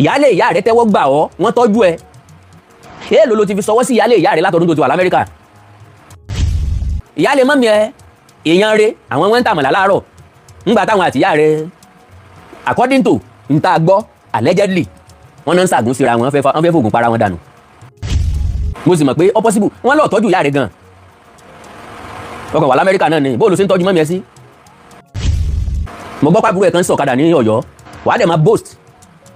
Ìyáálé ìyá rẹ tẹ́wọ́ gbà ọ́, wọ́n tọ́jú ẹ. Èèlò ló ti fi sọwọ́ sí ìyáálé ìyá rẹ látọdún tó ti wà l'Amẹ́ríkà? Ìyáálé mummy ẹ, èèyàn rẹ, àwọn wọn ń tàmàlà láàárọ̀ ńgbà táwọn àtìyá rẹ, according to n ta gbọ́, allegedly, wọ́n náà ń ṣàgùn síra wọn, wọ́n fẹ́ fògùn para wọn dànù. Mo sì mọ̀ pé ó possible wọ́n lọ́ọ̀ tọ́jú ìyá rẹ gan. Ọkàn wà l'Amẹ́ríkà náà ni. Bóòlù ṣe ń tọ́jú mummy ẹ sí? Mo gbọ́ pàbúrò ẹ̀ kan sọ̀kadà ní Ọ̀yọ́. Wàá dẹ̀ máa boast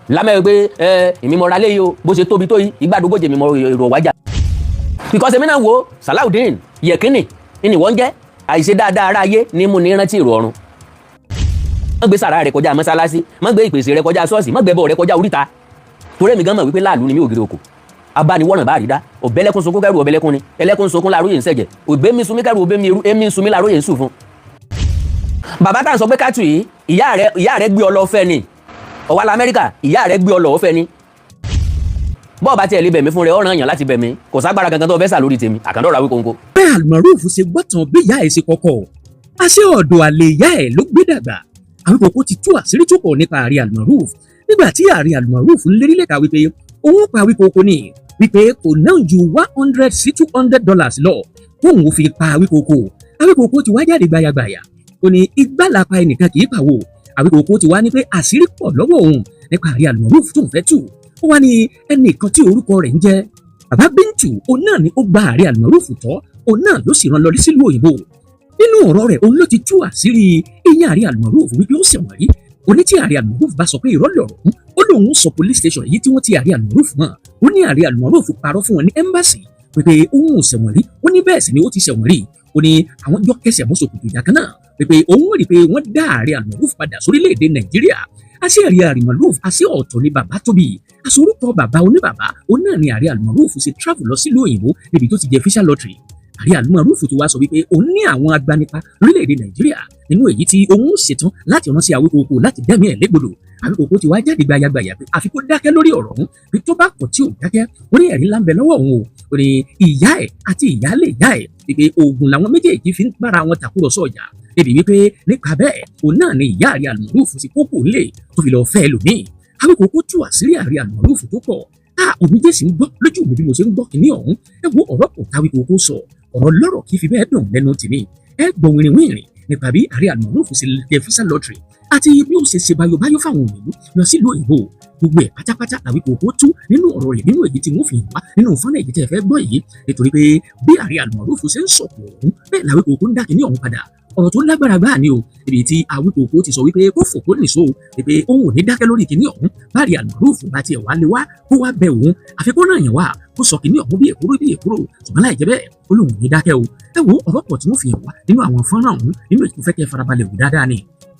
lámẹ́rin pé ẹ èmi mọ̀ra léyìí o, bó ṣe tóbi tó yìí, ìgbàdógójì mi mọ èrò wájà, because èmi náà wo Salaudeen Yẹ̀kínì ni wọ́n jẹ́. Àìṣe dáadáa ara ayé ní mú ní rántí èrò ọ̀run. Má gbé sàrà rẹ kọjá mọ́sálásí, má gbé ìpèsè rẹ kọjá ṣọ́ọ̀ṣì, má gbé ẹbọ rẹ kọjá oríta, torí èmi gan mọ̀ wípé láàlú ni mí, ògiri òkò abániwọ̀nà bá rí dá. Ọ̀bẹ́lẹ́kún sunkún kẹ́rù ọ̀bẹ́lẹ́kún ni, ẹlẹ́kún sunkún láàróyè ń sẹ̀jẹ̀, òbẹ́ mi sunmí kẹ́rù òbẹ́ mi irú èmi ń sunmí láàróyè ń sùn fún. Bàbá tá à ń sọ pé kátù yìí, ìyá rẹ gbé ọ lọ fẹ́ ni. Ọ̀wá la Amẹ́ríkà, ìyá rẹ gbé ọ lọ fẹ́ ni. Bọ́ọ̀ bá tiẹ̀ lè bẹ̀ mí fún rẹ, ọ̀ràn yàn láti bẹ̀ mí. Kò ságbára kankan tó fẹ́ sà lórí tèmi. Àkàndọ̀rọ̀ Awíkonko. Bẹ́ẹ̀ Almaroof ṣe gbọ́tàn bí ìyá ẹ̀ ṣe kọ́kọ́, àṣé ọ̀dọ̀ àlè ìyá ẹ̀ ló gbé dàgbà. Awíkonko ti tú àṣírí tó pọ̀ nípa ààrẹ Almaroof nígbà tí ààrẹ Almaroof ń lérí lẹ́ka wípé òun pa Awíkonko ní wípé kò náà ju $100 sí $200 lọ kóun ò fi pa Awíkonko. Awíkonko ti wá jáde gbayagbaya, ó ní igbá lapa ẹnìkan kì í pàwọ́. Awíkonko ti wá ní pé àṣírí pọ̀ lọ́wọ́ òun nípa ààrẹ Almaroof tó ń fẹ́ tù. Ó wá ní ẹnìkan tí orúkọ rẹ̀ ń jẹ́ Bàbá Bíntù, òun náà ni ó gba ààrẹ Almaroof tọ́, òun náà ló sì rán lọ sílùú òyìnbó. Nínú ọ̀rọ̀ rẹ̀, òun ló ti tú àṣírí ìyẹn ààrẹ Almaroof wípé ó ṣẹ̀wọ̀n rí. Oní tí ààrẹ Almaroof bá sọ pé irọ́ lọ̀rọ̀, ó lóun sọ police station èyí tí wọ́n ti ààrẹ Almaroof mọ́. Ó ní ààrẹ Almaroof parọ́ fún wọn ní embassy wípé òun ò ṣẹ̀wọ̀n rí. Ó ní bẹ́ẹ̀ sì ni ó ti ṣẹ̀wọ̀n rí. Ó ní àwọn jọ kẹsẹ̀ mọ́ ṣòkòtò ìjà kan náà wípé òun rí i pé wọ́n dá ààrẹ Almaroof padà sórílẹ̀-èdè Nàìjíríà. Àṣé ààrẹ Almaroof, àṣé ọ̀tọ̀ ni bàbá tóbi, àṣé orúkọ bàbá oníbàbá òun náà ni ààrẹ Almaroof ṣe travel lọ sílùú òyìnbó níbi tó ti jẹ visa lottery. Ààrẹ Almaroof tó wá sọ wípé òun ní àwọn agbanipa lórílẹ̀‐èdè Nàìjíríà nínú èyí tí òun ṣetán láti rán sí Awíkonko láti dẹ́mi ẹ̀ légbodò. Awíkonko ti wá jáde gbayagbaya pé àfi kó dákẹ́ lórí ọ̀rọ̀ ọ̀hún, pé tó bá kọ̀ tí ò dákẹ́, ó ní ẹ̀rí ńlá ń bẹ lọ́wọ́ òun o. Ó ní ìyá ẹ̀ àti ìyáálé ìyá ẹ̀, wípé oògùn làwọn méjèèjì fi ń bára wọn tàkúrọ̀sọ ọjà débi wípé nípa bẹ́ẹ̀, òun náà ni ìyá ààrẹ Almaroof ti kókò ńlẹ̀ tó fi lọ fẹ́ ẹlòmíì. Awíkonko tú àṣírí ààrẹ Almaroof tó pọ̀. A omijé sì ń gbọ́ lójú mi bí mo ṣe ń gbọ́ kínní ọ̀hún. Ẹ wo ọ̀rọ̀ pọ̀ táwíkonko sọ. Ọ̀rọ̀ lọ́rọ̀ kì í fi bẹ́ẹ̀ dùn lẹ́nu tèmi. Ẹ gbọ́ wìrìwìrì nípa bí ààrẹ Almaroof ṣe jẹ visa lottery àti bí ó ṣe ṣe bayobayo fáwọn òyìnbó lọ sílùú òyìnbó. Gbogbo ẹ̀ pátápátá Awíkonko tú nínú ọ̀rọ̀ rẹ̀ nínú èyí tí wọ́n fi hàn wá nínú fọ́nrán èyí tẹ́ ẹ fẹ́ gbọ́ yìí, nítorí pé bí ààrẹ Almaroof ṣe ń sọ̀kò ọ̀hún, bẹ́ẹ̀ làwíkonko ń dá kínní ọ̀hún padà. Ọ̀rọ̀ tó lágbára gbáà ni o, ibi tí Awíkonko ti sọ wípé kó fò kó nìṣó, wípé òun ò ní dákẹ́ lórí kínní ọ̀hún. Báàrí Almaroof bá tiẹ̀ wá lé wá kó wá bẹ òun, àfi kó náà yàn wá kó sọ kínní ọ̀hún bí èkúrò bí èkúrò, ṣùgbọ́n láì jẹ́ bẹ́ẹ̀, ó lóun ò ní dákẹ́ o. Ẹ wo ọ̀rọ̀ pọ̀ tí wọ́n fi hàn wá nínú àwọn fọ́nrán ọ̀hún nínú ètò. Fẹ́ kẹ́ farabalẹ̀ wò dáadáa ni.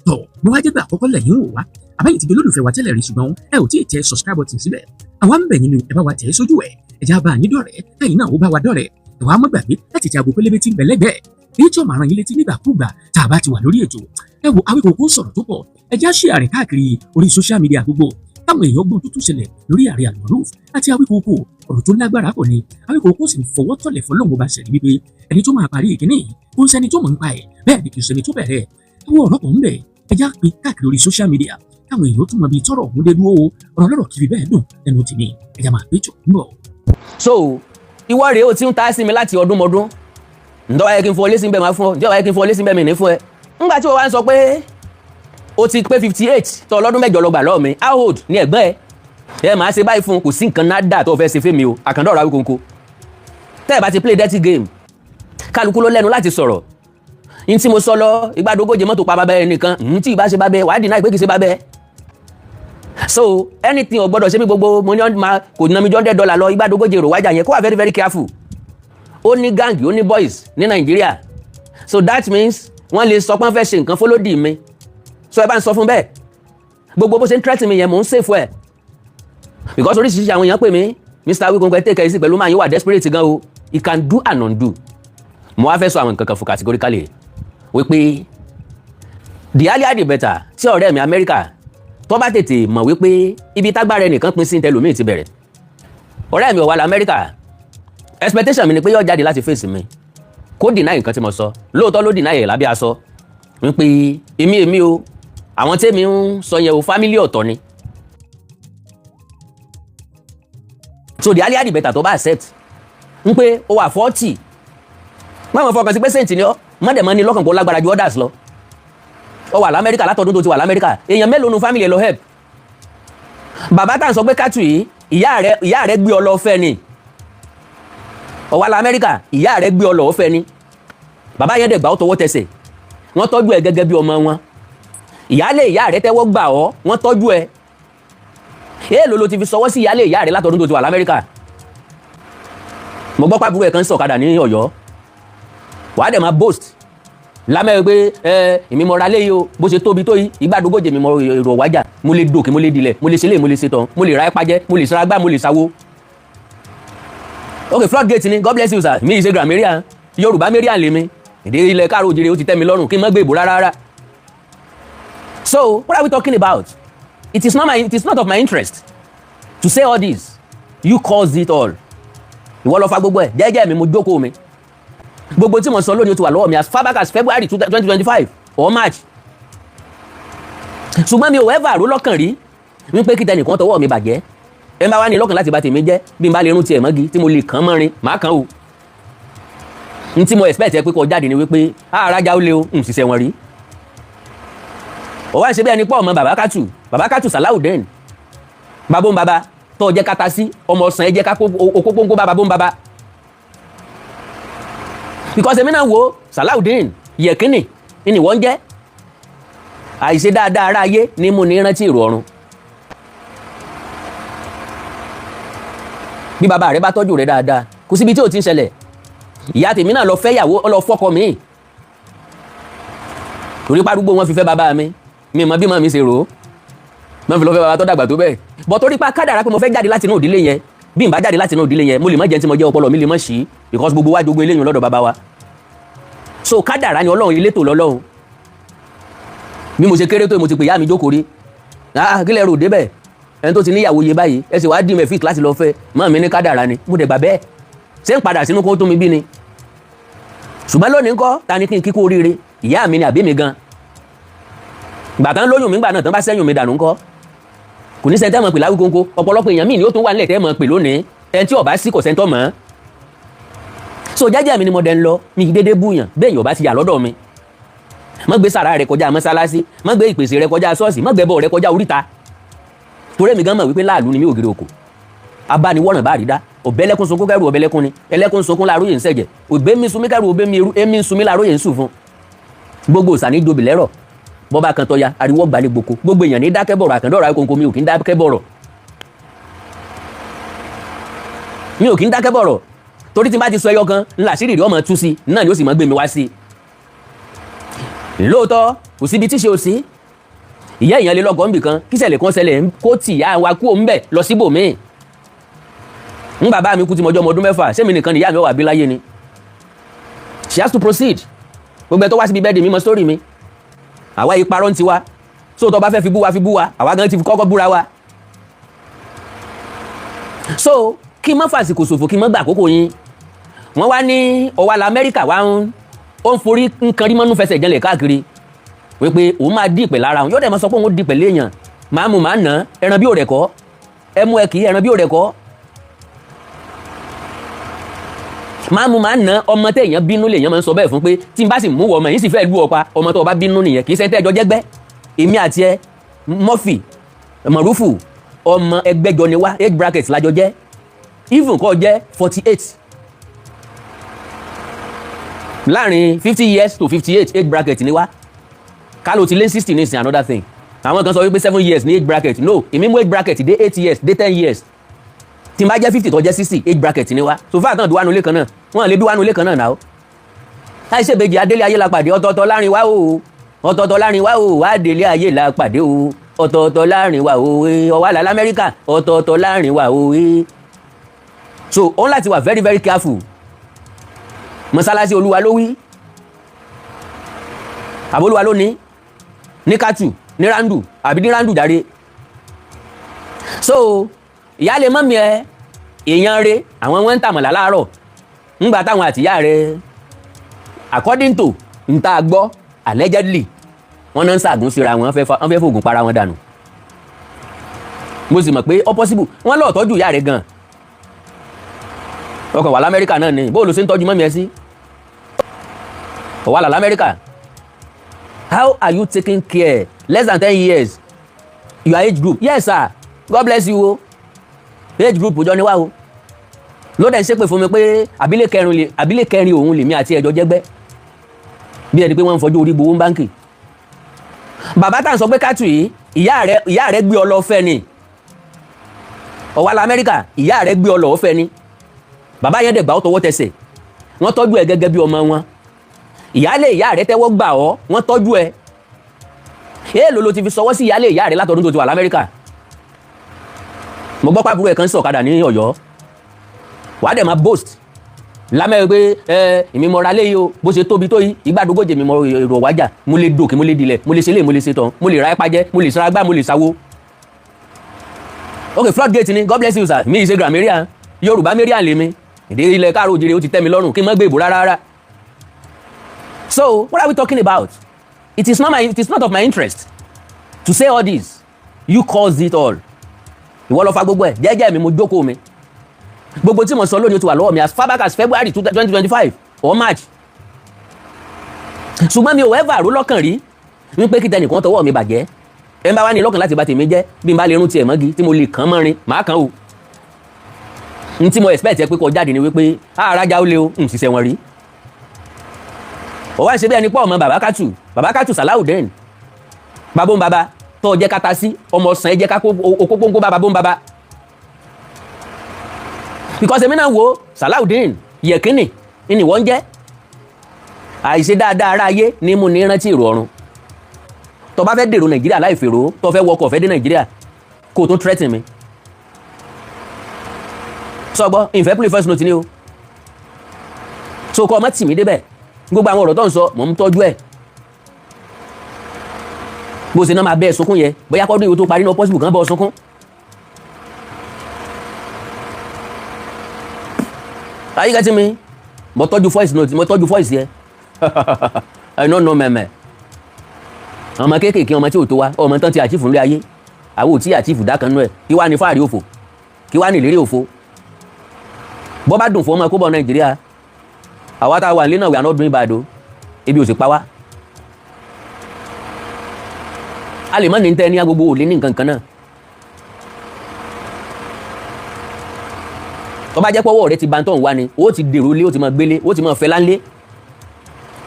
Tọ̀ bó wá jẹ́ pé àkọ́kọ́ lẹ́yìn wò wá, àbáyé ti di olólùfẹ́ wa tẹ́lẹ̀ rí, ṣùgbọ́n ẹ ò tí ì tẹ subscribe button síbẹ̀, àwa ń bẹ̀ yín ni, ẹ bá wa tẹ̀ ẹ́ sójú ẹ̀. Ẹ já bá yín dọ̀rẹ́, kẹ́yìn náà ó bá wa dọ̀rẹ́. Ẹ wàá má gbàgbé láti tẹ aago pélébé tí ń bẹ lẹ́gbẹ̀ẹ́ èyí tí ó máa rán yín létí nígbàkúùgbà tá a bá ti wà lórí ètò. Ẹ wo, Awíkonko sọ̀rọ̀ tó pọ̀. Ẹ já ṣe àrìn káàkiri orí social media gbogbo táwọn èèyàn gbọ́n tó tún ṣẹlẹ̀ lórí ààrẹ Almaroof àti Awíkonko. Ọ̀rọ̀ tó lágbára pọ̀ ni. Awíkonko sì ń fọwọ́ tọ̀lẹ̀ fọlọ́run bá ṣẹlẹ̀ wípé ẹni tó máa parí ìkíní yìí kò ń ṣẹni tó mọ̀ nípa ẹ̀, bẹ́ẹ̀ ni kì í ṣẹni tó bẹ̀rẹ̀ ẹ̀. Ẹ wo ọ̀rọ̀ pọ̀ ń bẹ̀. Ẹ já pín káàkiri orí social media káwọn èèyàn tún mọ ibi tọ́rọ̀ ọ̀hún dé dúró o. Ọ̀rọ̀ lọ́rọ̀ kì í fi bẹ́ẹ̀ dùn ẹnu tèmi. Ẹ já máa gbé jọ ń bọ̀. So ìwọ rèé, o ti ń ta sí mi láti ọdún mọ́dún. Ǹdọ́ wáyé kí n fọ lé sí bẹ́ẹ̀ máa fún ọ, ǹjẹ́ wáyé kí n fọ lé sí bẹ́ẹ̀ mi ní fún ẹ. Ńgbà tí wọ́n wá ń sọ pé o ti pé 58 tó ọlọ́dún 8 lọ gbà lọ́ọ̀ mi, how old ni ẹ̀gbọ́n ẹ? Ẹ máa ṣe báyìí fún un. Kò sí nǹkan náà dà tó fẹ́ ṣe fẹ́mi o. Àkàndá ọ̀rọ̀ Awíkonko, tẹ́ ẹ bá ti play dirty game, kálukú ló lẹ́nu láti sọ̀rọ̀. N tí mo sọ lọ, ìgbàdógóje mọ́tò pa bàbá ẹ nìkan n tí ìbá ṣe bàbá ẹ, wàá deny pé kì í ṣe bàbá ẹ. So anything ò gbọ́dọ̀ ṣe mí. Gbogbo mo ní ma kò ná mi jọ $100 lọ. Ìgbàdógóje rò wájà yẹn, kó wà very very careful. Ó ní gang, ó ní boys ní Nàìjíríà, so that means wọ́n lè sọ pé wọ́n fẹ́ ṣe nǹkan fọlọ́dì mi. So ẹ bá ń sọ fún bẹ́ẹ̀, gbogbo bó ṣe ń threaten mi yẹn, mò ń save ẹ̀, because oríṣiríṣi àwọn èèyàn pè mí, "Mr. Awikonko, take it easy pẹ̀lú máa yín, wà desperate gan o, he can do and undo." Mo wá fẹ́ sọ àwọn nǹkan kan fún categorically wípé the earlier the better tí ọ̀rẹ́ mi Amẹ́ríkà tó bá tètè mọ̀ wípé ibi tágbára ẹnìkan pín sí tẹlòmíì ti bẹ̀rẹ̀. Ọ̀rẹ́ mi ò wá lamẹ́ríkà. Expectation mi ni pé yóò jáde láti face mi kó deny nǹkan tí mo sọ. Lóòótọ́ ló deny ẹ̀ lábẹ́ aṣọ wípé èmi o, àwọn tèmi ń sọ yẹn o, family ọ̀tọ̀ ni. So the earlier the better. Tó bá accept ń pé ó wà 40, má wọn fọkàn sí pé saint ni ọ́, má dẹ̀ mọ́ ní lọ́kàn kó lágbára ju others lọ. Ó wà lamẹ́ríkà, látọdún tó ti wà lamẹ́ríkà, èèyàn mélòó nu family ẹ lọ help? Bàbá tá à ń sọ pé kátù yìí, ìyá rẹ gbé ọ lọ fẹ́ ni. Ó wà lamẹ́ríkà, ìyá rẹ gbé ọ lọ fẹ́ ni. Bàbá yẹn dẹ̀ gbà ó tọwọ́ tẹsẹ̀, wọ́n tọ́jú ẹ gẹ́gẹ́ bí ọmọ wọn. Ìyáálé ìyá rẹ tẹ́wọ́ gbà ọ́, wọ́n tọ́jú ẹ. Èèlò ló ti fi sọwọ́ sí ìyáálé ìyá rẹ látọdún tó ti wà lamẹ́ríkà? Mo gbọ́ pàbúrò ẹ̀ kan sọ̀kadà ní Ọ̀yọ́. Wàá dẹ̀ máa boast lámẹ́rin pé ẹ èmi mọ ra léyìí o, bó ṣe tóbi tó yìí, ìgbàdógójì mi mọ èrò ọ̀wájà, mo lè dòkè, mo lè dilẹ̀, mo lè ṣe lé, mo lè ṣe tán, mo lè ra ẹ́pà jẹ́, mo lè sara gbá, mo lè sáwó. Ok, floodgate ni. God bless you, sir. Mi ì ṣe grammarian, Yorùbá marian lèmi. Èdè ilẹ̀ káàró òjìrè ó ti tẹ́ mi lọ́rùn kí n má gbé ìbò rárá rárá. So what are we talking about? It is not of my interest to say all this. You caused it all. Ìwọ ló fa gbogbo ẹ̀. Jẹ́jẹ́ mi mo jókòó mi. Gbogbo tí mo sọ lónìí, ó ti wà lọ́wọ́ mi as far back as February 2025 or March. Ṣùgbọ́n mi ò ever rò lọ́kàn rí wípé kí tẹnìkan tọwọ́ mi bàjẹ́. Ẹ bá wá ní lọ́kàn láti bà tèmi jẹ́, bí n bá lè rún tiẹ̀ mọ́gi tí mo lè kàn mọ́rin, màá kàn o. N tí mo expect ẹ pé kó jáde ni wípé àràjà ó lé o, n ṣiṣẹ́ wọn rí. Ó wá ń ṣe bí ẹni pọ̀ ọmọ bàbá Kátù, bàbá Kátù Salawudeen, babó ń baba tó jẹ́ kata sí ọmọ ọ̀sán, ẹ jẹ́ ká okó pọ́npọ́n bá babó ń baba, because èmi náà wo Salawudeen Yẹ̀kínì ni wọ́n ń jẹ́. Àìṣe dáadáa ara ayé ní mú ní rántí ìrò ọ̀run. Bí bàbá rẹ bá tọ́jú rẹ dáadáa, kò síbi tí ò ti ń ṣẹlẹ̀. Ìyá tèmi náà lọ fẹ́ yàwó, lọ fọ́kọ mi, torí pàdúgbò wọn fi fẹ́ bàbá mi. Mi mọ bí màmí ṣe rò ó, wọn fi lọ fẹ́ bàbá tó dàgbà tó bẹ́ẹ̀ bọ̀, torí pa kádàrá pé mo fẹ́ jáde láti inú ìdílé yẹn. Bí n bá jáde láti inú ìdílé yẹn, mo lè má jẹ́ tí mo jẹ́, ọpọlọ mi lè má ṣí, because gbogbo wa jogún eléyìí lọ́dọ̀ bàbá wa. So kádàrá ni Ọlọ́run, elétò lọ́lọ́run. Bí mo ṣe kéré tó, mo ti pè ìyá mi jókòó rí. Ah, kílẹ̀ rò débẹ̀? Ẹni tó ti níyàwó yé báyìí, ẹ sì wá dì mẹ́fìt láti lọ fẹ́ mọ́ mi ní kádàrá ni. Mo dẹ̀ gbà bẹ́ẹ̀. Ṣé ń padà sínú kó tó mi bí ni? Ṣùgbọ́n lónìí ńkọ́, ta ni kí n kíkó oríire? Ìyá mi ni àbí mi gan? Gbà tán lóyún mi, gbà náà tán bá sẹ́yìn mi dànù ńkọ́? Kò ní sẹ́ńtẹ́ mọ̀ pè láwí kónkó. Ọ̀pọ̀lọpọ̀ èèyàn míì ni ó tún wà nílẹ̀ tẹ́ mọ̀ pè lónìí. Ẹni tí ó bá sí, kò sẹ́ńtọ́ mọ̀. So jẹ́jẹ́ mi ni mo dẹ̀ ń lọ. Mi kì í dédé búyàn bẹ́ẹ̀. Yóò bá ti yà lọ́dọ̀ mi, má gbé sàrà rẹ kọjá mọ́sálásí, má gbé ìpèsè rẹ kọjá ṣọ́ọ̀ṣì, má gbé bọ́ rẹ kọjá oríta, torí èmi gan mọ̀ wípé láàlú ni mí, ògiri òkò abániwọ̀nà bá rí dá. Ọ̀bẹ́lẹ́kún sunkún kẹ́rù ọ̀bẹ́lẹ́kún ni, ẹlẹ́kún sunkún láàróyè ń sẹ̀jẹ̀, òbẹ́ mi sunmí kẹ́rù òbẹ́ mi eru èmi ń sunmí láàróyè ń sùn fún. Gbogbo òsà ní jobi lẹ́rọ̀, bọ́ba kan tọ́ya ariwo gbalẹ̀ gboko, gbogbo èèyàn ní dákẹ́ bọ̀rọ̀. Àkàndọ̀rọ̀ ayékòǹkò, mi ò kí ń dákẹ́ bọ̀rọ̀, mi ò kí ń dákẹ́ bọ̀rọ̀, torí tí n bá ti sọ ẹyọ kan ńlá àṣírí rẹ̀ ọmọ tú sí náà ni ó sì máa gbé mi wá sí i. Lóòótọ́, kò síbi tí ṣe ò sí. Ìyá èèyàn lè lọ́gọ́ níbì kan, kí ṣẹlẹ̀ kan ṣẹlẹ̀, kó tì yá wa kú òun bẹ̀ lọ síbòmíì. Ń bàbá mi kú tí mo jẹ́ ọmọ ọdún 6, ṣé mi nìkan ni ìyá mi wà bí láyé ni? She has to proceed. Gbogbo ẹ tó wá síbi bẹ́ẹ̀ di mímọ sórí mi, àwa yìí parọ́ ń tiwa. So tó bá fẹ́ fi bú wa, fi bú wa. Àwa gan ti fi kọ́kọ́ búra wa. So kí n má fàsìkò ṣòfò, kí n má gbà àkókò yín. Wọ́n wá ní ọwọ́ la Amẹ́ríkà wá ń ó ń forí nǹkan rí mọ́nú fẹsẹ̀ jẹlẹ̀ káàkiri wípé òun máa dì pẹ̀ lára òun, yóò dẹ̀ máa sọ pé òun ó dì pẹ̀lú èèyàn, máa mú, máa nà ẹran bí òrẹ̀kọ́, ẹ mú ẹ kì í ẹran bí òrẹ̀kọ́, máa mú, máa nà. Ọmọ téèyàn bínú lèèyàn máa ń sọ bẹ́ẹ̀ fún, pé tí n bá sì mú wọ ọmọ yìí sì fẹ́ lù ọ pa. Ọmọ tó o bá bínú nìyẹn, kì í ṣe tẹ́jọ jẹ́gbẹ́. Èmi àti ẹ, Murphy Mọ̀rúfù, ọmọ ẹgbẹ́jọ ni wá, age bracket lájọ jẹ́. Even kọ́ jẹ́ 48, láàrin 50 years to 58, age bracket ni wá. Ká ló ti lé 60 ní ìsìn, another thing. Àwọn kan sọ wípé 7 years ní age bracket. No, èmi mú age bracket dé 8 years, dé 10 years. Tí n bá jẹ́ 50, tó jẹ́ 60, age bracket ni wá. So fáà tán bí wàá nulẹ̀ kan náà, wọ́n lè bí wàá nulẹ̀ kan náà náà. Láì ṣèbejì, adélé ayé la pàdé, ọ̀tọ̀ọ̀tọ̀ láàrin wá o, ọ̀tọ̀ọ̀tọ̀ láàrin wá o. Adélé ayé la pàdé o, ọ̀tọ̀ọ̀tọ̀ láàrin wá o. Ọ̀wá là lamẹ́ríkà, ọ̀tọ̀ọ̀tọ̀ láàrin wá o. So òun láti wà very very careful. Mọ́sálásí Olúwa ló wí, àbólúwa ló ní ní kátù ní rándù àbí ní rándù jáde. So ìyáálé mọ́mí ẹ, èèyàn rẹ, àwọn wọn ń tàmọ̀lá láàárọ̀ ńgbà táwọn àtìyá rẹ, according to n tá a gbọ́, allegedly, wọ́n náà ń ṣàgùn síra wọn, wọ́n fẹ́ fògùn para wọn dànù. Mo sì mọ̀ pé ó possible, wọ́n lọ́ọ̀ tọ́jú ìyá rẹ̀ gan. Ọkàn wà l'Amẹ́ríkà náà ni. Bóòlù sí ń tọ́jú mummy ẹ sí ọ̀wà là l'Amẹ́ríkà. How are you taking care? Less than 10 years, your age group. Yes sir, God bless you o. Age group jọ ni wá o. Ló dẹ̀ ń ṣépè fún mi pé àbílẹ̀ kẹrin òun lèmi àti ẹ̀jọ́ jẹ́gbẹ́, bí ẹni pé wọ́n ń fọjú orí gbowó ń báǹkì. Bàbá tá à ń sọ pé kátù yìí, ìyá rẹ̀ gbé ọ lọ fẹ́ ni. Ọ̀wá la Amẹ́ríkà, ìyá rẹ̀ gbé ọ lọ fẹ́ ni. Bàbá yẹn dẹ̀ gbà ó tọwọ́ tẹsẹ̀, wọ́n tọ́jú ẹ gẹ́gẹ́ bí ọmọ wọn. Ìyáálé ìyá rẹ̀ tẹ́wọ́ gbà ọ́, wọ́n tọ́jú ẹ. Èèlò ló ti fi sọwọ́ sí ìyáálé ìyá rẹ̀ látọdún tó ti wà l'Amẹ́ríkà? Mo gbọ́ pàbúrò ẹ̀ kan sọ̀kadà ní Ọ̀yọ́. Wàá dẹ̀ máa boast lámẹ́rin pé ẹ èmi mọ̀ra léyìí o, bó ṣe tóbi tó yìí, ìgbàdógójì mi mọ èrò wájà, mo lè dòkè, mo lè dilẹ̀, mo lè ṣe lé, mo lè ṣe tán, mo lè ra ẹ̀pá jẹ, mo lè sara gbá, mo lè sáwó. Ok, floodgate ni. God bless you sir. Mi ṣe grammarian, Yorùbá marian lèmi. Èdè ilẹ̀ káàró òjìrè ó ti tẹ́ mi lọ́rùn kí n má gbé ìbò rárá rárá. So what are we talking about? It is not of my interest to say all this. You caused it all. Ìwọ ló fa gbogbo ẹ̀. Jẹ́jẹ́ mi mo jókòó mi. Gbogbo tí mo sọ lónìí, ó ti wà lọ́wọ́ mi as far back as February 2025 or March. Ṣùgbọ́n mi ò ever rò lọ́kàn rí wípé kí tẹnìkan tọwọ́ mi bàjẹ́. Ẹ ń bá wá ní lọ́kàn láti bà tèmi jẹ́, bí n bá lè rún tiẹ̀ mọ́gi tí mo lè kàn mọ́rin, màá kàn o. N tí mo expect ẹ pé kó jáde ni wípé àràjà ó lé o, n ṣiṣẹ́ wọn rí. Ó wá ń ṣe bí ẹni pọ̀ ọmọ bàbá Kátù, bàbá Kátù Salawudeen, babó ń baba tó jẹ́ káta sí ọmọ ọ̀sán ẹ jẹ́ ká okó pọ́npọ́n bá babó ń baba, because èmi náà wo Salawudeen Yẹ̀kínì ni wọ́n ń jẹ́. Àìṣe dáadáa ara ayé ní mú ní rántí èrò ọ̀run. Tó bá fẹ́ dèrò Nàìjíríà láì fèrò, tó fẹ́ wọkọ̀ fẹ́ dé Nàìjíríà, kó o tún threaten mi. Sọgbọ́ ìfẹ́ play first note ni o. So kọ́ ọmọ tì mí débẹ̀. Gbogbo àwọn ọ̀rọ̀ tó ń sọ, mò ń tọ́jú ẹ̀. Bó ṣe náà máa bẹ́ẹ̀ sunkún yẹ, bóyá kọ́dún ìwé tó parí náà, possible kan bọ́ sunkún. Are you getting me? Mo tọ́jú voice note, mo tọ́jú voice yẹ. I no know mẹ̀mẹ̀. Ọmọ kéékèèké, ọmọ tí ò tó wa, ọmọ tán ti achieve nílé ayé, àwọn ò tí achieve dákan nú ẹ̀. Kí wàá ní fáàrí òfò? Kí wàá ní ìlérí òfò? Bọ́ bá dùn fún ọmọ kó bọ̀ Nàìjíríà. Àwa tá a wà nílé náà, we are not doing bad o. Ebi ò sì pa wá. A lè má ní tẹ́ ní agbogbo ò lé ní nǹkan kan náà. Tó bá jẹ́ pọ́wọ́ rẹ ti ba tó ń wá ni, ó ti dèrò lé, ó ti máa gbélé, ó ti máa fẹ́ láńlé.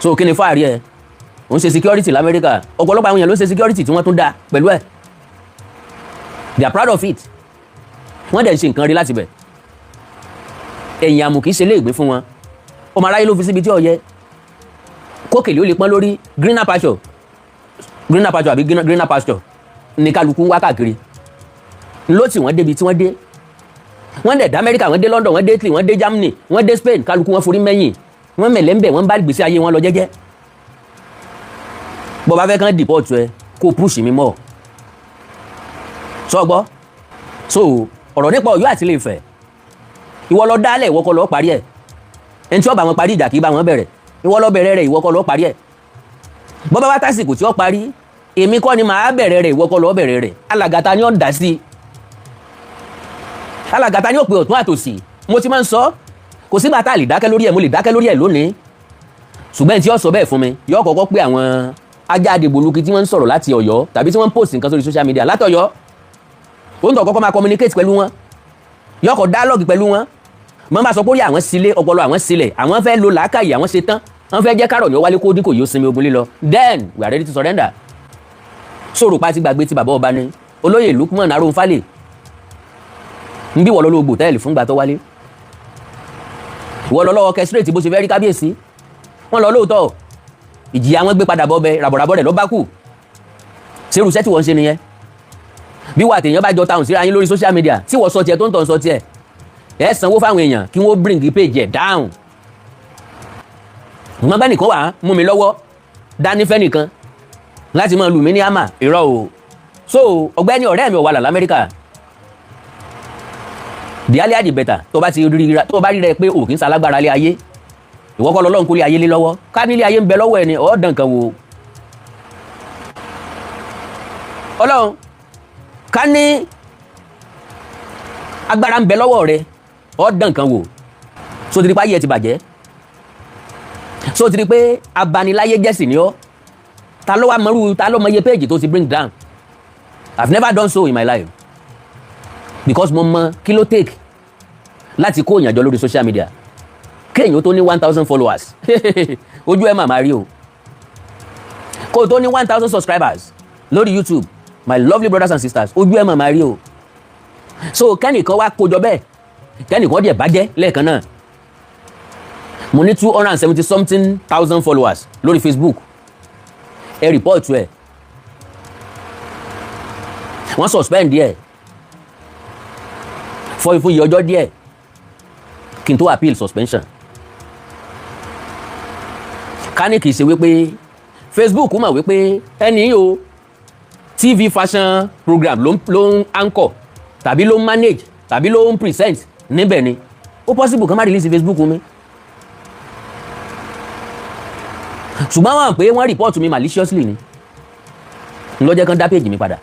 So kí ni fáàrí ẹ̀? Ó ń ṣe security l'Amẹ́ríkà. Ọ̀pọ̀lọpọ̀ àwọn èèyàn ló ń ṣe security tí wọ́n tún dá pẹ̀lú ẹ̀. They are proud of it. Wọ́n dẹ̀ ń ṣe nǹkan rí láti bẹ̀. Ẹ̀yìn àmù kì í ṣe léègbé fún wọn. Ọmọ aráyé ló fi síbi tí ó yẹ kókèlè ó lè pọ́n lórí. Greener pasture, greener pasture àbí greener pasture ní kálukú ń wá káàkiri ló tì wọ́n débi tí wọ́n dé. Wọ́n dẹ̀ dé Amẹ́ríkà, wọ́n dé London, wọ́n dé Italy, wọ́n dé Germany, wọ́n dé Spain. Kálukú wọn forí mẹ́yìn, wọ́n mẹ̀lẹ́ ń bẹ̀, wọ́n bá gbèsè ayé wọn lọ jẹ́jẹ́. Bó bá fẹ́ kán deport ẹ, kó push mi mọ́ sọ gbọ́. So ọ̀rọ̀ nípa Ọ̀yọ́ àti Ilé-Ifẹ̀, ìwọ lọ dálẹ̀, ìwọ kọ́ lọ parí ẹ̀. Ẹni tí ó bá wọn parí ìjà kì í bá wọn bẹ̀rẹ̀. Ìwọ lọ bẹ̀rẹ̀ rẹ̀, ìwọ kọ́ lọ parí ẹ̀. Bọ́ bá wá tásìkò tí ó parí, èmi kọ́ ni màá bẹ̀rẹ̀ rẹ̀, ìwọ kọ́ lọ bẹ̀rẹ̀ rẹ̀. Alàgàtà ni ó dá sí, alàgàtà ni ó pe ọ̀tún àtòsì. Mo ti máa ń sọ, kò sígbà tá a lè dákẹ́ lórí ẹ̀. Mo lè dákẹ́ lórí ẹ̀ lónìí, ṣùgbọ́n tí ó sọ bẹ́ẹ̀ fún mi, yóò kọ́kọ́ pé àwọn ajá àdìgbòlugi tí wọ́n ń sọ̀rọ̀ láti Ọ̀yọ́ tàbí tí wọ́n ń post nǹkan sórí social media látọ̀yọ́, ó ń tọ̀ kọ́kọ́ máa communicate pẹ̀lú wọn, yóò kọ́ dialogue pẹ̀lú wọn. Mọ́ bá sọ pé orí àwọn sílé, ọpọlọ àwọn sílẹ̀, àwọn fẹ́ lo làákàyè, àwọn ṣe tán, wọ́n fẹ́ jẹ́ kárọ̀ ní ó wálé, kó dín kò yóò sinmi ogun lílọ, then we are ready to surrender. Sọ̀rọ̀ pa ti gbàgbé ti bàbá ọba ni olóyè Lukman Arónfálè ń bí wọ́n lọ lóògbò tẹ́ẹ̀lì fúngbà tó wálé, wọ́n lọ lọ́wọ́ kẹsírètì bó ṣe fẹ́ rí kábíyèsí. Wọ́n lọ lóòótọ́, ìjìyà wọn gbé padà bọ́ bẹ ràbọ̀ràbọ̀ rẹ̀ ló bá kù. Ṣerú iṣẹ́ tí wọ́n ń ṣe nìyẹn? Bí wà tèèyàn bá jọ táwọn síra yín lórí social media, tí wọ́n sọ tiẹ̀ tó ń tọ̀ ń sọ tiẹ̀, ẹ sanwó fáwọn èèyàn kí wọ́n bring page ẹ̀ down. Wọ́n bá nìkan wà á mú mi lọ́wọ́ dání fẹ́ nìkan láti máa lù mí ní àmà irọ́ o. So ọ̀gbẹ́ni ọ̀rẹ́ mi ò wà là l'Amẹ́ríkà, the earlier the better. Tó bá ti rí, tó bá rí rẹ pé òkè ń salágbára lé ayé, ìwọ kọ́ lọ́lọ́run kó lé ayé lé lọ́wọ́. Ká nílé ayé ń bẹ lọ́wọ́ ẹ ni ọ̀ọ́dàn kan wò. Ọlọ́run ká ní agbára ń bẹ lọ́wọ́ rẹ, ọ̀ọ́dàn kan wò. So ti di pé ayé ẹ ti bàjẹ́, so ti di pé abaniláyé jẹ́sì ni ọ́. Ta ló wá mọ̀rú? Ta ló mọ iye page tó ti bring down? I've never done so in my life because mo mọ kí ló take láti kó ìyànjọ lórí social media. Kéèyàn tó ní 1,000 followers, ojú ẹ̀ màmá rí o. Kó o tó ní 1,000 subscribers lórí YouTube, my lovely brothers and sisters, ojú ẹ̀ màmá rí o. So kẹ́nìkan wá kójọ bẹ́ẹ̀, kẹ́nìkan díẹ̀ bàjẹ́ lẹ́ẹ̀kan náà. Mo ní 270 something thousand followers lórí Facebook. Ẹ report ẹ, wọ́n suspend díẹ̀ fún iye ọjọ́ díẹ̀ kí n tó appeal suspension. Ká ní kìí ṣe wípé Facebook mọ̀ wípé ẹni yìí o, TV fashion program ló ń anchor tàbí ló ń manage tàbí ló ń present níbẹ̀ ni, ó possible kán má release Facebook mi. Ṣùgbọ́n wọ́n pé wọ́n report mi maliciously ni ńlọ́jẹ́ kan dá page mi padà.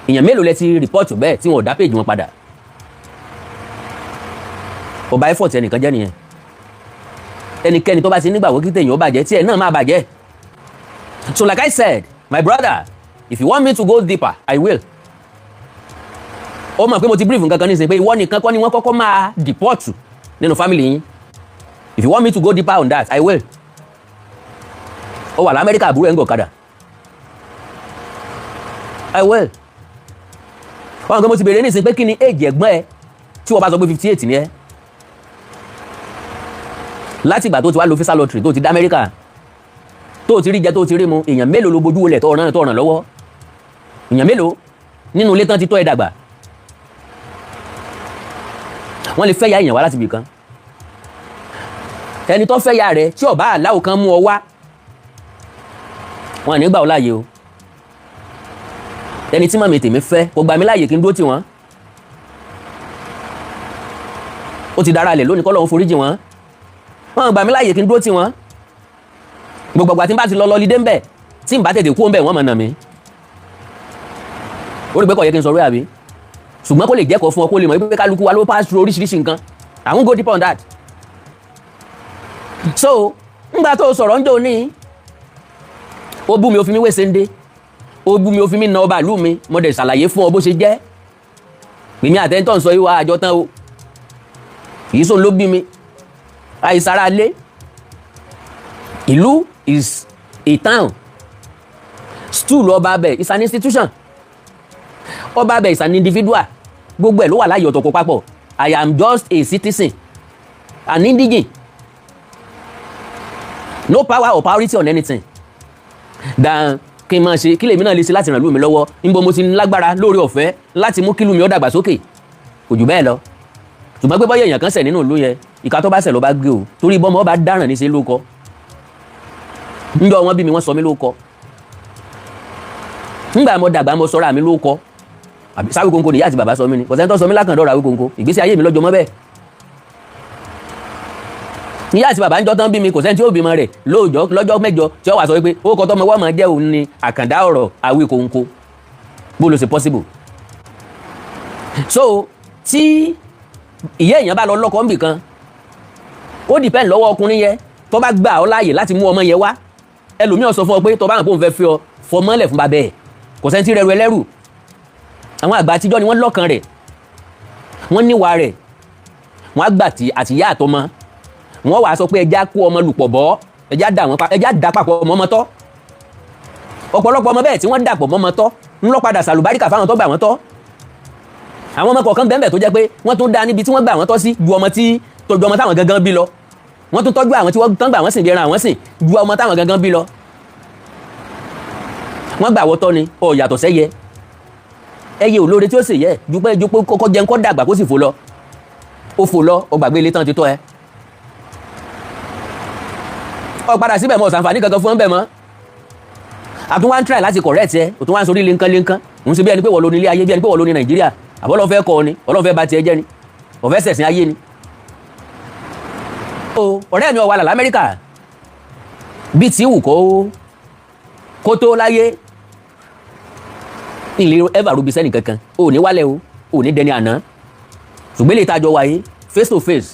Èèyàn mélòó lẹ ti report bẹ́ẹ̀ tí wọn ò dá page wọn padà? Ọba effort ẹnìkan jẹ́ nìyẹn. Ẹnikẹ́ni tó bá ti nígbàgbọ́ kí tèèyàn ó bàjẹ́, tí ẹ̀ náà máa bàjẹ́. So like I said, my brother, if you want me to go deeper, I will. Ó mọ̀ pé mo ti brief nǹkan kan nísìnyí pé ìwọ nìkan kọ́ ni wọ́n kọ́kọ́ máa deport nínú family yín. If you want me to go deeper on that, I will. Ó wà lamẹ́ríkà, àbúrò ẹ̀ ń gọ̀kadà. I will. Wọ́n kàn mo ti bèrè nísìnyí pé kí ni age ẹ̀gbọ́n ẹ, tí wọ́n bá sọ pé 58 ni ẹ́. Láti ìgbà tó ti wá lo visa lottery, tó ti dá Amẹ́ríkà, tó ti rí jẹ, tó ti rí mu, èèyàn mélòó ló bójú wọlé tó ràn lọ́wọ́? Èèyàn mélòó nínú ilé tán ti tọ́ ẹ dàgbà? Wọ́n lè fẹ́ ya èèyàn wá láti ibì kan. Ẹni tó fẹ́ ya rẹ̀, tí ọba aláwọ̀ kan mú ọ wá, wọn à ní gbà ọ́ láàyè o. Ẹni tí màmí tèmi fẹ́ kò gbà mí láàyè kí n dúró tì wọ́n. Ó ti dára lẹ̀ lónìí, kọ́ lọ́hún foríjì wọ́n. Wọ́n gbà mí láàyè kí n dúró tì wọ́n. Gbogbo àgbà tí n bá ti lọ lọ lídé ńbẹ̀, tí n bá tètè kú ńbẹ̀, wọ́n mọ̀ nà mí. Ó rí pé kò yẹ kí n sọ̀rọ̀ àbí, ṣùgbọ́n kó lè jẹ́kọ̀ọ́ fún ọ, kó lè mọ̀ pé kálukú wa ló pass through oríṣiríṣi nǹkan. I won't go deep on that. So ńgbà tó sọ̀rọ̀ ń jò ní, ó bú mi, ó fi mí wé sende, ó bú mi, ó fi mí na ọba ìlú mi. Mo dẹ̀ ṣàlàyé fún ọ bó ṣe jẹ́. Èmi àtẹ́ńtọ́ ń sọ yìí wá àjọ tán o, kì í sóun ló bí mi, àìsàrà lé. Ìlú is a town. Stool ọba abẹ is an institution, ọba abẹ is an individual. Gbogbo ẹ̀ ló wà láyé ọ̀tọ̀kọ̀ papọ̀. I am just a citizen, an indigene, no power or priority on anything than kí n máa ṣe kí lèmi náà lè ṣe láti ràn lù mí lọ́wọ́. Níbo mo ti ń lágbára lórí ọ̀fẹ́ láti mú kílù mi ó dàgbàsókè, kò jù bẹ́ẹ̀ lọ. Ṣùgbọ́n pé bọ́yá èèyàn kan ṣẹ̀ nínú ìlú yẹn, ìka tó bá ṣẹ̀ ló bá gbé o, torí bọ́mọ ọba dáràn ní ṣe ló kọ. Ńjọ́ wọn bí mi, wọ́n sọ mí ló kọ. Ńgbà mo dàgbà, mo sọra mi ló kọ. Àbí sáwí kónkó nìyá àti bàbá sọ mí ni? Kò sẹ́ni tó sọ mí lákàndọ̀rọ̀ àwí kónkó. Ìgbésí ayé mi lọ́jọ́ mọ́ bẹ́ẹ̀. Ìyá àti bàbá ń jọ tán bí mi, kò sẹ́ni tí ó bímọ rẹ̀ lóòjọ́ lọ́jọ́ 8 tí ó wà sọ wípé ó kọ́ tọ́mọ wọ́n máa jẹ́ òun ni àkàndá ọ̀rọ̀ àwí kónkó. Bó ló ṣe possible? So tí ìyá èèyàn bá lọ lọ́kọ níbì kan, ó depend lọ́wọ́ ọkùnrin yẹn. Tó bá gbà ọ́ láàyè láti mú ọmọ yẹn wá, ẹlòmíràn sọ fún ọ pé tó bá hàn pé òun fẹ́ fi ọ fọmọ́lẹ̀ fún bàbá ẹ̀, kò sẹ́ni tí rẹrù ẹlẹ́rù. Àwọn àgbà àtijọ́ ni wọ́n lọ́kàn rẹ̀, wọ́n níwà rẹ̀, wọ́n á gbà tí àtìyá àtọmọ wọ́n wàá sọ pé ẹja kó ọmọ lùpọ̀ bọ́, ẹja dà wọ́n, ẹja dà papọ̀ mọ́ ọmọ tọ́. Ọ̀pọ̀lọpọ̀ ọmọ bẹ́ẹ̀ tí wọ́n dàpọ̀ mọ́ ọmọ tọ́ ń lọ padà sàlùbáríkà fáwọn tó gbà wọ́n tọ́. Àwọn ọmọ kọ̀ọ̀kan bẹ́ẹ̀ tó jẹ́ pé wọ́n tún dá níbi tí wọ́n gbà wọ́n tọ́ sí ju ọmọ tí tọ́jú ọmọ táwọn gangan bí lọ. Wọ́n tún tọ́jú àwọn tí wọ́n tán gbà wọ́n sìn bí ẹran àwọn sìn ju ọmọ táwọn gangan bí lọ. Wọ́n gbà wọ́n tọ́ ni ọ yàtọ̀ sẹ́yẹ. Ẹyẹ olóore tí ó sì yẹ ju pé kọ́kọ́ jẹun kọ́ dàgbà kó sì fò lọ. Ó fò lọ, ó gbàgbé ilé tán ti tọ́ ẹ. Ọ padà síbẹ̀ mọ́, ọ̀sánfàní kankan fún ọ́n bẹ̀ mọ́. Àtún wá ń try láti correct ẹ, òtún wá ń sorí léńkán léńkán, òun ṣe bí ẹni pé wọ́n ló ní ilé ayé, bí ẹni pé wọ́n ló ní Nàìjíríà. Àbọ̀ lọ́n fẹ́ kọ́ ọ ni, ọlọ́n fẹ́ bà tiẹ̀ jẹ́ ni, ọ̀fẹ́ sẹ̀sìn ayé ni. Ọ̀rẹ́ mi ọ̀wà là l'Amẹ́ríkà, bí tí wù kó tó láyé ìlera ever rubi sẹ́nì kankan, ò ní wálẹ̀ o, ò ní dẹni àná. Ṣùgbọ́n ilé ìtajọ wáyé face to face.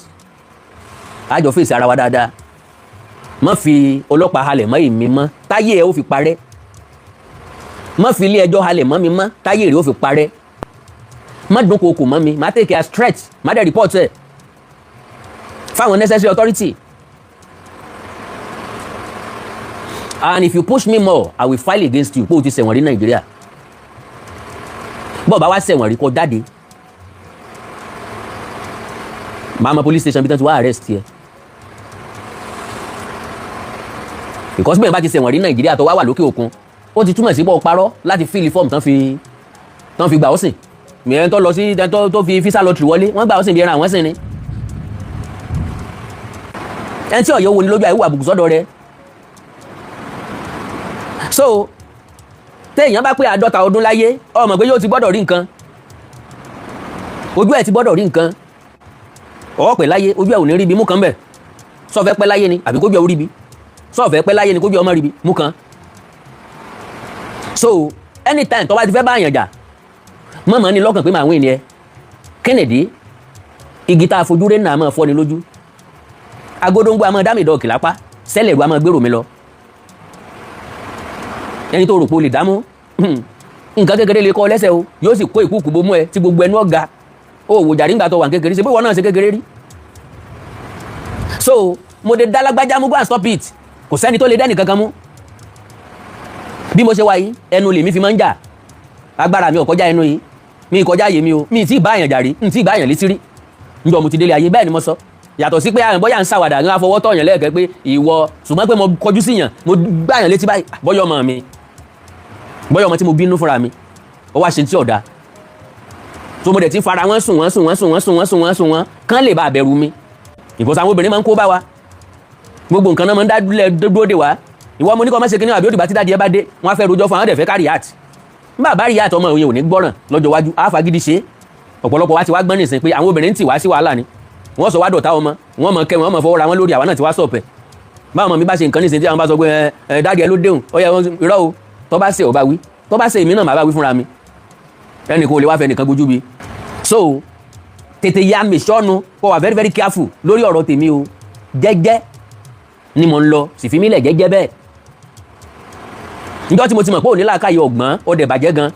Àjọ fèsì ara wa dáadáa. Má fi ọlọ́pàá halẹ̀ mọ́ èmi mọ́ táyé ẹ̀ ó fi parẹ́. Má fi ilé ẹjọ́ halẹ̀ mọ́ mi mọ́ táyé rẹ̀ ó fi parẹ́. Má dúnkookò mọ́ mi. Má take a threat, má dẹ̀ report ẹ̀ fáwọn necessary authority. And if you push me more, I will file against you pé o ti ṣẹ̀wọ̀n rí Nàìjíríà. Bọ́ọ̀ bá wá ṣẹ̀wọ̀n rí, kó jáde, máa mọ police station bí tán ti wá arrest yẹ, because bẹ́ẹ̀ bá ti ṣẹ̀wọ̀n rí Nàìjíríà tó wá wà lókè òkun, ó ti túmọ̀ sí bọ́ parọ́ láti fill form tán fi gbà ó sìn. Mìíràn tó lọ sí tó fi visa lottery wọlé, wọ́n gbà ó sìn bí ẹran àwọn sìn ni. Ẹni tí ọ̀yọ́ wo ni lójú àìwò àbùkù sọ́dọ̀ rẹ̀. So téèyàn bá pé 50 ọdún láyé, ọmọ pé yóò ti gbọ́dọ̀ rí nǹkan, ojú ẹ̀ ti gbọ́dọ̀ rí nǹkan. Ọwọ́ pẹ̀ láyé, ojú ẹ̀ ò ní rí ibi mú kan bẹ̀. Sọfẹ́ pẹ́ láyé ni àbí kójú ẹ̀ ò rí ibi? Sọfẹ́ pẹ́ láyé ni kójú ẹ̀ ọmọ rí ibi mú kan? So anytime tó bá ti fẹ́ bá àyàn jà, mọ̀mọ́ ni lọ́kàn pé màá wí ni ẹ. Kennedy, igi tá a fojú rẹ̀ náà máa fọ́ ni lójú. Agodongbo a máa dá mi dọ̀kì lápá, sẹ́lẹ̀ ìlú a máa gbèrò mi lọ. Ẹni tó rò pé o lè dámú, nǹkan kékeré lè kọ́ lẹ́sẹ̀ o, yóò sì kó ìkúùkù bomú ẹ tí gbogbo ẹnu ọ̀gá o wò jàrí ńgbà tó wà kékeré ṣe bí wọn náà ṣe kékeré rí. So mo lè dá lágbájá mú, go and stop it. Kò sẹ́ni tó lè dẹ́nì kankan mú. Bí mo ṣe wá yìí, ẹnu lèmi fi máa ń jà. Agbára mi ò kọjá ẹnu yìí, mi kọjá àyè mi o. Mi tí ì bá àyàn jà rí, n tí ì bá àyàn létí rí njọ mo ti délé ayé. Bẹ́ẹ̀ ni mo sọ, yàtọ̀ sí pé àwọn bóyá ń ṣàwàdà ń fọwọ́ tọ̀yàn lẹ́ẹ̀kẹ́ pé ìwọ, ṣùgbọ́n pé mo kọjú sí yàn, mo gbá yàn létí báyìí, bọ́yọ̀ ọmọ mi, bọ́yọ̀ ọmọ tí mo bínú fúnra mi, ó wá ṣe tí ọ̀dà. So mo dẹ̀ ti fara wọn sùn, wọ́n sùn, wọ́n sùn, wọ́n sùn, wọ́n sùn, wọ́n sùn, wọ́n kán lè bá bẹ̀rù mi, ìkọ́sọ́ àwọn obìnrin máa ń kó bá wa. Gbogbo nǹkan náà máa ń dá dúró dè wá. Ìwọ mo ní kọ́ má ṣe kíní àbí òdìgbà tí daddy ẹ bá dé, wọ́n á fẹ́ rojọ́ fún àwọn dẹ̀ fẹ́ ká react. Nígbà bá react, ọmọ òye ò ní gbọ́ràn lọ́jọ́ iwájú, á fagídí ṣe. Ọ̀pọ̀lọpọ̀ wa ti wá gbọ́n nìsín pé àwọn obìnrin ń tì wá sí wàhálà ni. Wọ́n sọ wá dọ̀tá ọmọ wọ́n mọ̀ kẹ́ wọ́n mọ̀ fọwọ́ ra wọn lórí. Àwa náà ti wá sọ̀pẹ̀. Báwọn ọmọ mi bá ṣe nǹkan nìsín, tí àwọn bá sọ pé ẹ ẹ daddy ẹ ló déhùn, ó yẹ irọ́ o. Tó bá ṣe, ò bá wí. Tó bá ṣe, èmi náà má bá wí fúnra mi. Ẹnì kò lè wá fẹ́ nìkan gbójú bi. So tètè ya mi sọ́nu, kó wà very very careful lórí ọ̀rọ̀ tèmi o. Jẹ́jẹ́ ni mo ń lọ, sì fi mí lẹ̀ jẹ́jẹ́ bẹ́ẹ̀. Níjọ́ tí mo ti mọ̀ pé òní làákàyè ọ̀gbọ́n, ó dẹ̀ bàjẹ́ gan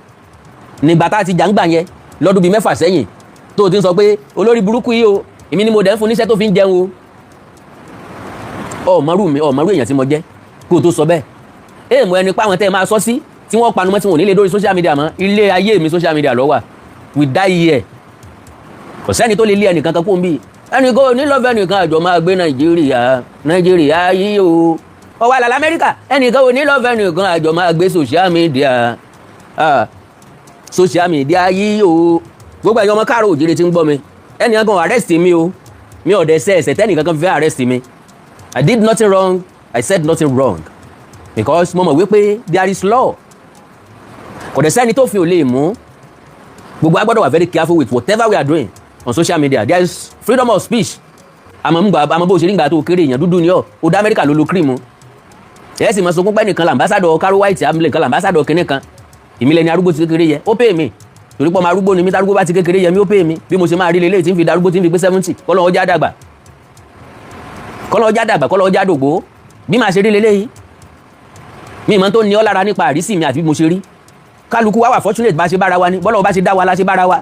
nígbà tá a ti jà ń gbà yẹn lọ́dún bíi 6 sẹ́yìn, tó o ti ń sọ pé olórí burúkú yìí o, èmi ni mo dẹ̀ ń fún níṣẹ́ tó fi ń jẹun o. Ọ̀mọ́rú mi, ọ̀mọ́rú èèyàn tí mo jẹ́ kó o tó sọ bẹ́ẹ̀. Èèmọ̀ ẹni pa àwọn tẹ́ ẹ máa sọ sí tí wọ́n panu mọ́, tí wọ́n ò ní lè dórí social media mọ́. Ilé ayé mi, social media ló wà. We die here. Kò sẹ́ni tó lè lé ẹnìkan kan kó ń bì. Ẹnì kò ní lọ́fẹ̀ẹ́ nìkan àjọ máa gbé Nàìjíríà, Nàìjíríà yìí o. Ọwọ́ àlàlà Amẹ́ríkà, ẹnìkan ò ní lọ́fẹ̀ẹ́ nìkan àjọ máa gbé social media, social media yìí o. Gbogbo ẹ̀yin ọmọ káàró òjìrè tí ń gbọ́ mi, ẹnìkan kan arrest mi o. Mi ò dẹ̀ ṣẹ̀ ẹ̀ṣẹ̀ tẹ́nìkan kan fi fẹ́ arrest mi. I did nothing wrong, I said nothing wrong, because mo mọ̀ wípé there is law. Kò dẹ̀ sẹ́ni tó fi ò lè mú. Gbogbo a gbọ́dọ̀ wà very careful with whatever we are doing on social media. There is freedom of speech. Àmọ́ ń gbà, àmọ́ bó ṣe rí gbà tó kéré, èèyàn dúdú ni ọ́, ó dá Amẹ́ríkà ló lo cream. Ẹ̀ sì mọ̀ sọkún pẹ́ nìkan l'ambassador Caro White amúlẹ̀ nìkan l'ambassador kínní kan. Ìmílẹ̀ ni arúgbó ti kékeré yẹ, ó pè mí torí pé ọmọ arúgbó ni mí. Tarúgbó bá ti kékeré yẹ mí, ó pè mí. Bí mo ṣe máa rí lélẹ́yìí tí ń fi darúgbó, tí ń fi pé 70, kọ́lọ́ ọjà dàgbà, kọ́lọ́ ọjà dàgbà, kọ́lọ́ ọjà dògbó, bí màá ṣe rí lélẹ́yìí. Mi ìmọ̀ tó ní ọ́ lára nípa àrísí mi àti bí mo ṣe rí. Kálukú wa wà fortunate bá ṣe bára wa ni. Bọ́lá bá ṣe dá wa la ṣe bára wa.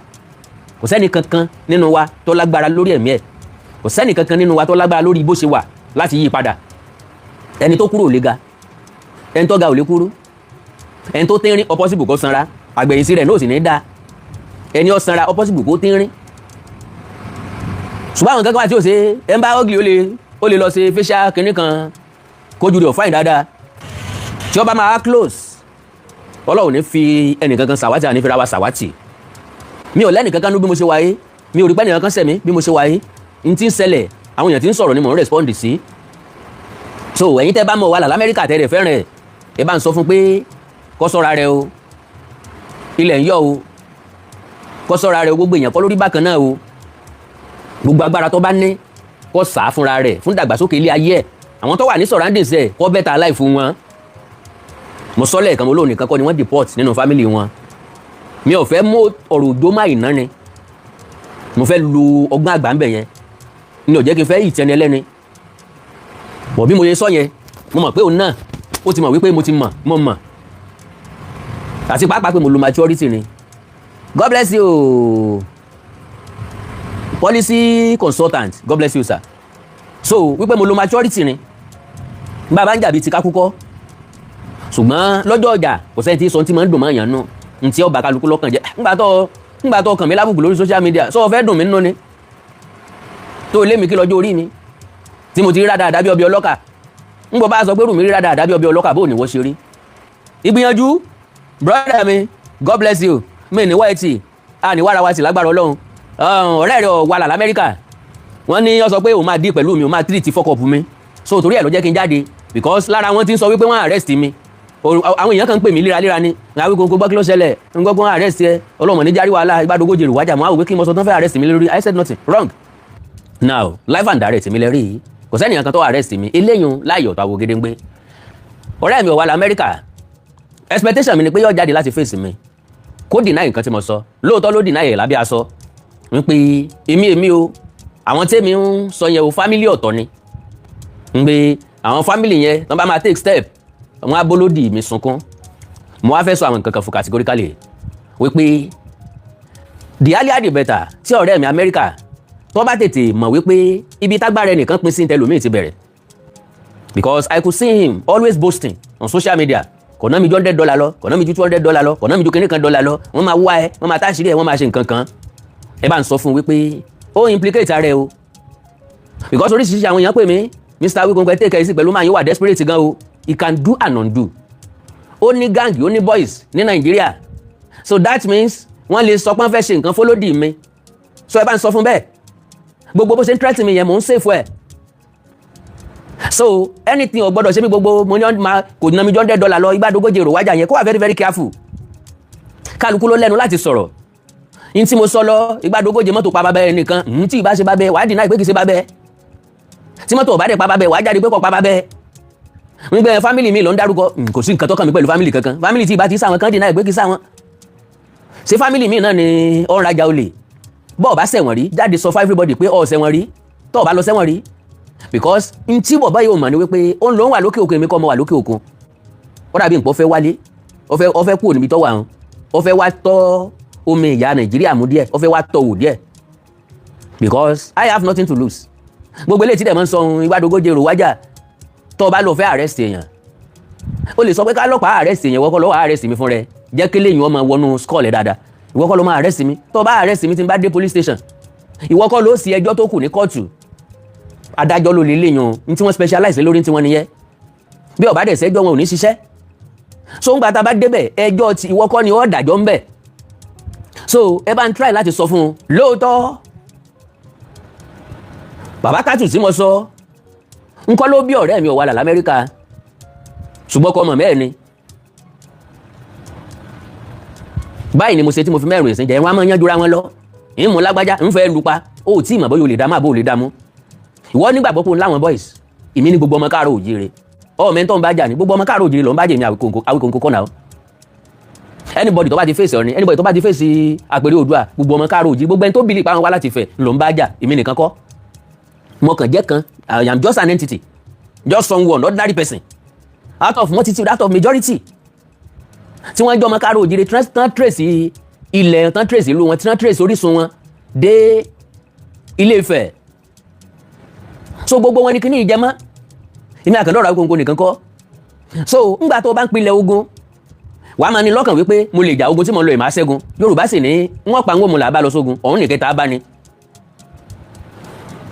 Kò sẹ́ni kankan nínú wa tó lágbára lórí ẹ̀mí ẹ̀. Kò sẹ́ni kankan nínú wa tó lágbára lórí bó ṣe wà láti yí padà. Ẹni tó kúrò ò lè ga, ẹni tó ga ò lè kúrú. Ẹni tó tínrín, ó possible kó sanra, àgbẹ̀yìnsí rẹ̀ náà sì ní dáa. Ẹni ó sanra, ó possible kó tínrín. Ṣùgbọ́n àwọn kankan wà tí ò ṣe. Ẹ ń bá ugly, ó lè lọ ṣe facial kinní kan, kójú rẹ̀ ò fine dáadáa. Tí ó bá máa close, Ọlọ́run ní fi ẹnìkankan sàwátì, àní fira wa sàwátì. Mi ò lẹ́nìkankan ní bí mo ṣe wáyé. Mi ò rí pé ẹnìkankan sẹ̀ mí bí mo ṣe wáyé. N ti ń ṣẹlẹ̀, àwọn èèyàn ti ń sọ̀rọ̀ ni mò ń respond sí. So ẹ̀yin tẹ́ bá mọ̀ wàhálà lamẹ́ríkà, tẹ́ rẹ̀ fẹ́ràn ẹ̀, ẹ bá ń sọ fún pé kó ṣọ́ra rẹ̀ o, ilẹ̀ ń yọ̀ o. Kó ṣọ́ra rẹ̀ o. Gbogbo èèyàn kọ́ lórí bákan náà o. Gbogbo agbára tó bá ní, kó sà á fúnra rẹ̀ fún ìdàgbàsókè ilé ayé ẹ̀. Àwọn tó wà ní surroundings ẹ̀, kó better life fún wọn. Mo sọ lẹ́ẹ̀kan, mo lóun nìkan kọ́ ni wọ́n deport nínú family wọn. Mi ò fẹ́ mú ọ̀rọ̀ òjò má ìná ni. Mo fẹ́ lu ọgbọ́n àgbà ń bẹ̀ yẹn ni ò jẹ́ kí n fẹ́ ìtẹni ẹlẹ́ni. Bọ̀ bí mo ṣe sọ yẹn, mo mọ̀ pé òun náà ó ti mọ̀ wípé mo ti mọ̀, mo mọ̀, àti pàápàá pé mo lo maturity ni. God bless you, policy consultant. God bless you, sir. So wípé mo lo maturity ni bàbá ń jàbí ti kákúkọ́, ṣùgbọ́n lọ́jọ́ ọjà kò sẹ́ni tí sọ tí máa ń dùn mọ́ èèyàn nù ntí ọba kálukú lọ́kàn jẹ́. Ńgbà tó kàn mí lábùkù lórí social media, sọ fẹ́ dùn mí nínú ni tó lé mi kí lọ́jọ́ orí mi tí mo ti rí dáadáa bí ọbẹ̀ ọlọ́kà. Ń bọ̀ bá sọ pé rù mí rí dáadáa bí ọbẹ̀ ọlọ́kà, bó ní wọ́n ṣe rí ìgbìyànjú. Brother mi, God bless you. Mi ní wáyé tì a ní wàrà wa sí lágbára Ọlọ́run. Ọ̀rẹ́ rẹ̀ wà là l'Amẹ́ríkà. Wọ́n ní ó sọ pé òun máa dí pẹ̀lú mi, òun máa treat fuck up mi, so torí ẹ̀ ló jẹ́ kí n jáde, because lára wọn ti ń sọ wípé wọ́n arrest mi. Àwọn èèyàn kan ń pè mí léraléra ni àwọn gbogbo gbọ́ kí ló ṣẹlẹ̀ ń gbọ́ pé wọ́n arrest ẹ. Ọlọ́mọ ní járí wàhálà ìgbàdógójì rè wájà mọ́ àwọn òwe kí n mọ sọ tán fẹ́ arrest mi lórí. I said nothing wrong. Now, live and direct mi lẹ rí i. Kò sẹ́nìyàn kan tó arrest mi. Eléyìí láàyè ọ̀tọ̀ àwọ̀ gédéǹgbé. Ọ̀rẹ́ mi ò wà lamẹ́ríkà. Expectation mi ni pé yóò jáde láti face mi, kó deny nǹkan tí mo sọ. Lóòótọ́ ló deny ẹ̀ lábẹ́ aṣọ wípé èmi o, àwọn tèmi ń sọ yẹn o, family ọ̀tọ̀ ni, ń gbé àwọn family yẹn tán bá máa take step, wọn á bólódì mi sunkún. Mo wá fẹ́ sọ àwọn nǹkan kan fún categorically wípé the earlier the better. Tí ọ̀rẹ́ mi Amẹ́ríkà tó bá tètè mọ̀ wípé ibi tágbára ẹnìkan pín sí tẹlòmíì ti bẹ̀rẹ̀, because I could see him always boasting on social media, kò ná mi ju $100 lọ, kò ná mi ju $200 lọ, kò ná mi ju kíní kan dọ́là lọ. Wọ́n máa wá ẹ, wọ́n máa táṣìírí ẹ, wọ́n máa ṣe nǹkan kan. Ẹ bá ń sọ fún un wípé ó implicate ara ẹ o, because oríṣiríṣi àwọn èèyàn pè mí, "Mr. Awikonko, take it easy pẹ̀lú máa yín, wà desperate gan o. He can do and undo. Ó ní gang, ó ní boys ní Nàìjíríà." So that means wọ́n lè sọ pé wọ́n fẹ́ ṣe nǹkan fọlódì mi. So ẹ bá ń sọ fún bẹ́ẹ̀, gbogbo bó ṣe ń threaten mi yẹn, mò ń save ẹ̀. So anything ò gbọ́dọ̀ ṣe mí. Gbogbo mo ní ma kò ná mi ju $100 lọ, igbádogójì èrò wájà yẹn, kó wà very very careful. Kálukú ló lẹ́nu láti sọ̀rọ̀ n tí mo sọ lọ. Igbádogójì mọ́tò pa bàbá ẹ nìkan n tí ì bá ṣe bàbá ẹ, wàá deny pé kì í ṣe bàbá ẹ. Tí mọ́tò ò bá dẹ̀ pa bàbá ẹ, wàá jáde pé kò pa bàbá ẹ. Wípé family mi ló ń dárúkọ, kò sí nǹkan tó kàn mí pẹ̀lú family kankan. Family tí ì bá ti sáwọn kan deny pé kì í sáwọn ṣé family mi náà ni ó ń rajà olè. Bọ́ọ̀ bá ṣẹ̀wọ̀n rí, jáde sọ fún everybody pé ọ̀ ṣẹ̀wọ̀n rí tọ́ ọ bá lọ sẹ́wọ̀n rí, because n tí bọ̀bá yìí ò mọ̀ ni wípé ó ń lọ wà lókè òkun, èmi kọ́ mọ wà lókè òkun. Ó dàbí nǹkan ó fẹ́ wálé, ó fẹ́ kúrò níbi tó wà hàn, ó fẹ́ wá tọ́ omi ìyá Nàìjíríà mú díẹ̀, ó fẹ́ wá tọ́ wò díẹ̀, because I have nothing to lose. Gbogbo eléyìí tí dẹ̀ máa ń sọ ohun ìgbàdógójì èrò wájà, tó o bá lọ fẹ́ arrest èèyàn, o lè sọ pé kálọ́pàá arrest èèyàn. Wọ́kọ́ lọ́wọ́ arrest mi fún rẹ, jẹ́ kí lèyìn ọmọ wọnú skull ẹ̀ dáadáa. Ìwọ kọ́ ló máa arrest mi. Tó o bá arrest mi, tí n bá dé police station, ìwọ kọ́ ló sì ẹjọ́ tó kù ní kóòtù. Adájọ́ ló lè léyàn ní tí wọ́n specialize lórí tí wọ́n nìyẹn. Bí ó bá dẹ̀ sẹ́jọ́, wọn ò ní ṣiṣẹ́. So ń gba tá a bá débẹ̀, ẹjọ́ ti ìwọ kọ́ ni ó dájọ́ ń bẹ̀. So ẹ bá ń try láti sọ fún un. Lóòótọ́, bàbá kátù tí mo sọ ńkọ́ ló bí ọ̀rẹ́ mi ò wà l'Amẹ́ríkà, ṣùgbọ́n kọ́ ọmọ mẹ́rin ni. Báyìí ni mo ṣe tí mo fi mẹ́rin ìsìn jẹ́. Wọn á máa yanjúra wọn lọ ń mú lágbájá ń fẹ́ lupa. Ó tí ì mọ̀ bóyá o lè dá má bó o lè dá mú. Ìwọ nígbàgbọ́ pé òun láwọn boys, èmi ní gbogbo ọmọ káàró òjíire. Ọ mẹ́ńtọ́ ń bá jà ní gbogbo ọmọ káàró òjíire ló ń bá jẹ ní Àwíkòǹkò kọ́nà o. Anybody tó bá ti fèsì Ọ̀ni, anybody tó bá ti fèsì àpèrè Oòduà, gbogbo ọmọ káàró òjíire, gbogbo ẹni tó bìlì pa wọn wá láti fẹ̀ ló ń bá jà. Èmi nìkan kọ́, mo kàn jẹ́ kan. I am just an entity, just someone, ordinary person out of multitude, out of majority tí wọ́n jọ ọmọ káàró òjíire, tán trace ilẹ̀, tán trace ìlú wọn, tán trace orísun wọn dé Ilé Ifẹ̀. So gbogbo wọn ni kíní ìjẹmọ́. Èmi àkàndọ̀rọ̀ Awikonko nìkan kọ́. So ńgbà tó o bá ń pilẹ̀ ogun, wàá máa ní lọ́kàn wípé mo lè jà ogun tí mo lọ ìmọ̀ àṣẹ́gun. Yorùbá sì ní wọ́n pa ń wò mo là bá lọ sógun ọ̀hún nìkẹta tá a bá ní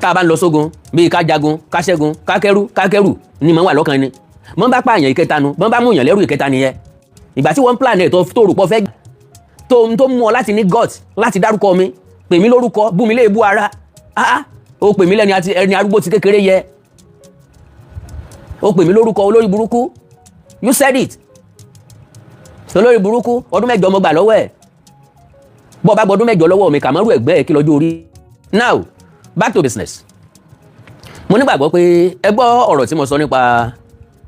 tá a bá ń lọ sógun, bíi ká jagun, ká ṣẹ́gun, ká kẹ́rù, ká kẹ́rù ni mò ń wà lọ́kàn ni. Mọ́ bá pààyàn ìkẹta nu, mọ́ bá mú yàn lẹ́rù ìkẹta nìyẹn. Ìgbà tí wọ́n ń plan ẹ̀ tó rò pọ̀ fẹ́ tó mú ọ láti ní gut láti dárúkọ mi, pè mí lórúkọ, bú mi léèbú ara. Ah, ó pè mí lẹ́ni àti ẹni arúgbó ti kékeré yẹ, ó pè mí lórúkọ olórí burúkú. You said it, olórí burúkú. Ọdún 8 mo gbà lọ́wọ́ ẹ̀. Bọ́ ọ bá gbọ́ ọdún 8 lọ́wọ́ mi, Kàmárù ẹ̀gbẹ́ ẹ̀ kí lọ́jọ́ orí. Now, back to business. Mo nígbàgbọ́ pé ẹ gbọ́ ọ̀rọ̀ tí mo sọ nípa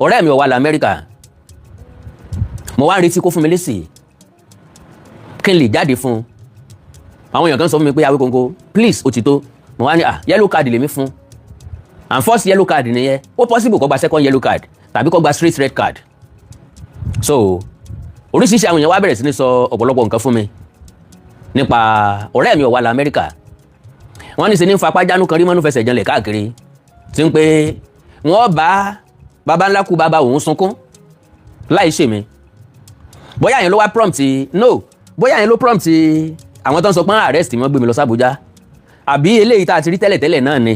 ọ̀rẹ́ mi ó wà lamẹ́ríkà. Mo wá ń retí kó fún mi lésì kí n lè jáde fún un. Àwọn èèyàn kan sọ fún mi pé, "Awikonko, please, ó ti tó." Mo wá ní, "Ah, yellow card lèmi fún." And first yellow card nìyẹn. Ó possible kó gba second yellow card tàbí kó gba straight red card. So oríṣiríṣi àwọn èèyàn wá bẹ̀rẹ̀ sí ní sọ ọ̀pọ̀lọpọ̀ nǹkan fún mi nípa ọ̀rẹ́ mi ọ̀wà lamẹ́ríkà. Wọ́n ní ṣe ní fapá jánu kan rí mọ́nú fẹsẹ̀ janlẹ̀ káàkiri, tí ń pé wọ́n bá baba ńlá kú baba òun sunkún láì ṣe mi. Bóyá yẹn ló wá prompt, no, bóyá yẹn ló prompt àwọn tó ń sọ pé arrest mi, wọ́n gbé mi lọ sí Àbújá, àbí eléyìí tá a ti rí tẹ́lẹ̀tẹ́lẹ̀ náà ni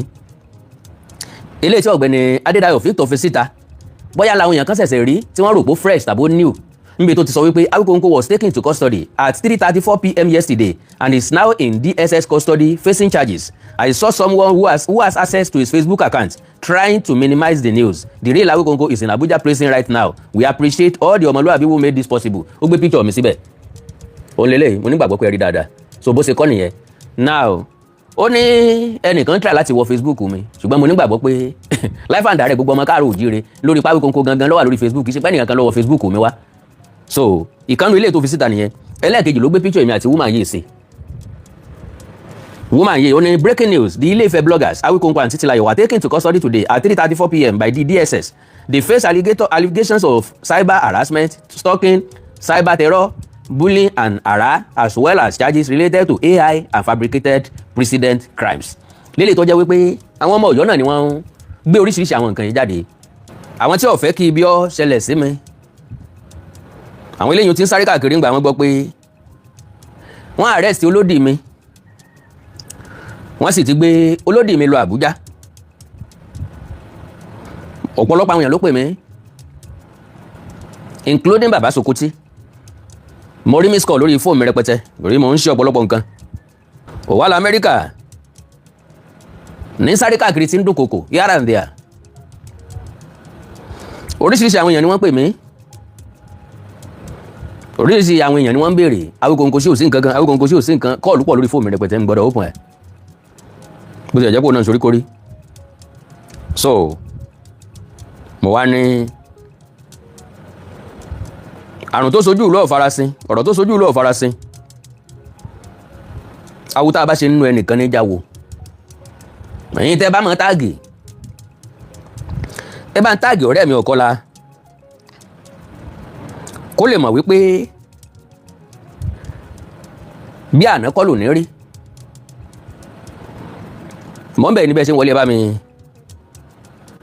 eléyìí tí ọ̀gbẹ́ni Adédayọ̀ Victor fi síta, bóyá làwọn èèyàn kan ṣẹ̀ṣẹ̀ rí tí wọ́n rò pé fresh tàbí new, níbi tó ti sọ wípé Awikonko was taken to custody at 3:34 p.m. yesterday and is now in DSS custody facing charges. I saw someone who has access to his Facebook account trying to minimize the news. The real Awikonko is in Abuja prison right now. We appreciate all the ọmọlúwàbí who made this possible. Ó gbé picture mi síbẹ̀. Òun lélẹ̀, mo nígbàgbọ́ pé ẹ rí dáadáa. So bó ṣe kọ́ nìyẹn. Now, ó ní ẹnìkan try láti wọ Facebook mi, ṣùgbọ́n mo nígbàgbọ́ pé live and direct, gbogbo ọmọ káàró òjíire lórí Awikonko gangan ló wà lórí Facebook, kì í ṣe pé ẹnìkan kan ló wọ Facebook mi wá. So ìkànnì ilé tó fi síta nìyẹn. Ẹlẹ́ẹ̀kejì, ló gbé picture mi àti woman yìí sí. Woman yìí, ó ní, "Breaking news: the Ile-Ife bloggers Awikonko and Titilayo were taken to custody today at 3:34 p.m. by the DSS. They face allegations of cyber harassment, stalking, cyber terror, bullying and hara, as well as charges related to AI and fabricated precedent crimes." Lélẹ̀ tó jẹ́ wípé àwọn ọmọ Ọ̀yọ́ náà ni wọ́n ń gbé oríṣiríṣi àwọn nǹkan yìí jáde, àwọn tí ò fẹ́ kí ibi ó ṣẹlẹ̀ sí mi, àwọn eléyìí tí ń sáré káàkiri ń gbà wọ́n gbọ́ pé wọ́n arrest olódì mi, wọ́n sì ti gbé olódì mi lọ Àbújá. Ọ̀pọ̀lọpọ̀ àwọn èèyàn ló pè mí, including Baba Sokoti. Mo rí miss call lórí fóònù mi rẹpẹtẹ lórí mo ń ṣe ọ̀pọ̀lọpọ̀ nǹkan. Ó wà lamẹ́ríkà ní sáré káàkiri tí ń dúnkokò here and there. Oríṣiríṣi àwọn èèyàn ni wọ́n pè mí, oríṣiríṣi àwọn èèyàn ni wọ́n ń béèrè, Awikonko, sí ò sí nǹkan kan? Awikonko, sí ò sí nǹkan? Call pọ̀ lórí fóònù mi rẹpẹtẹ, ń gbọ́dọ̀ open ẹ̀, bó ti ẹ̀ jẹ́ pé òun náà ń sorí kórí. So mo wá ní àrùn tó sojú ìlú ọ̀farasin, ọ̀rọ̀ tó sojú ìlú ọ̀farasin, awo tá a bá ṣe nínú ẹnìkan ní jáwo. Ẹ̀yin tẹ́ bá mọ̀ tag, ẹ bá ń tag ọ̀rẹ́ mi Ọ̀kọ́lá kó lè mọ̀ wípé bí àná kọ́ lò ní rí. Mọ̀ ń bẹ̀ níbẹ̀ ṣe ń wọlé, ẹ bá mi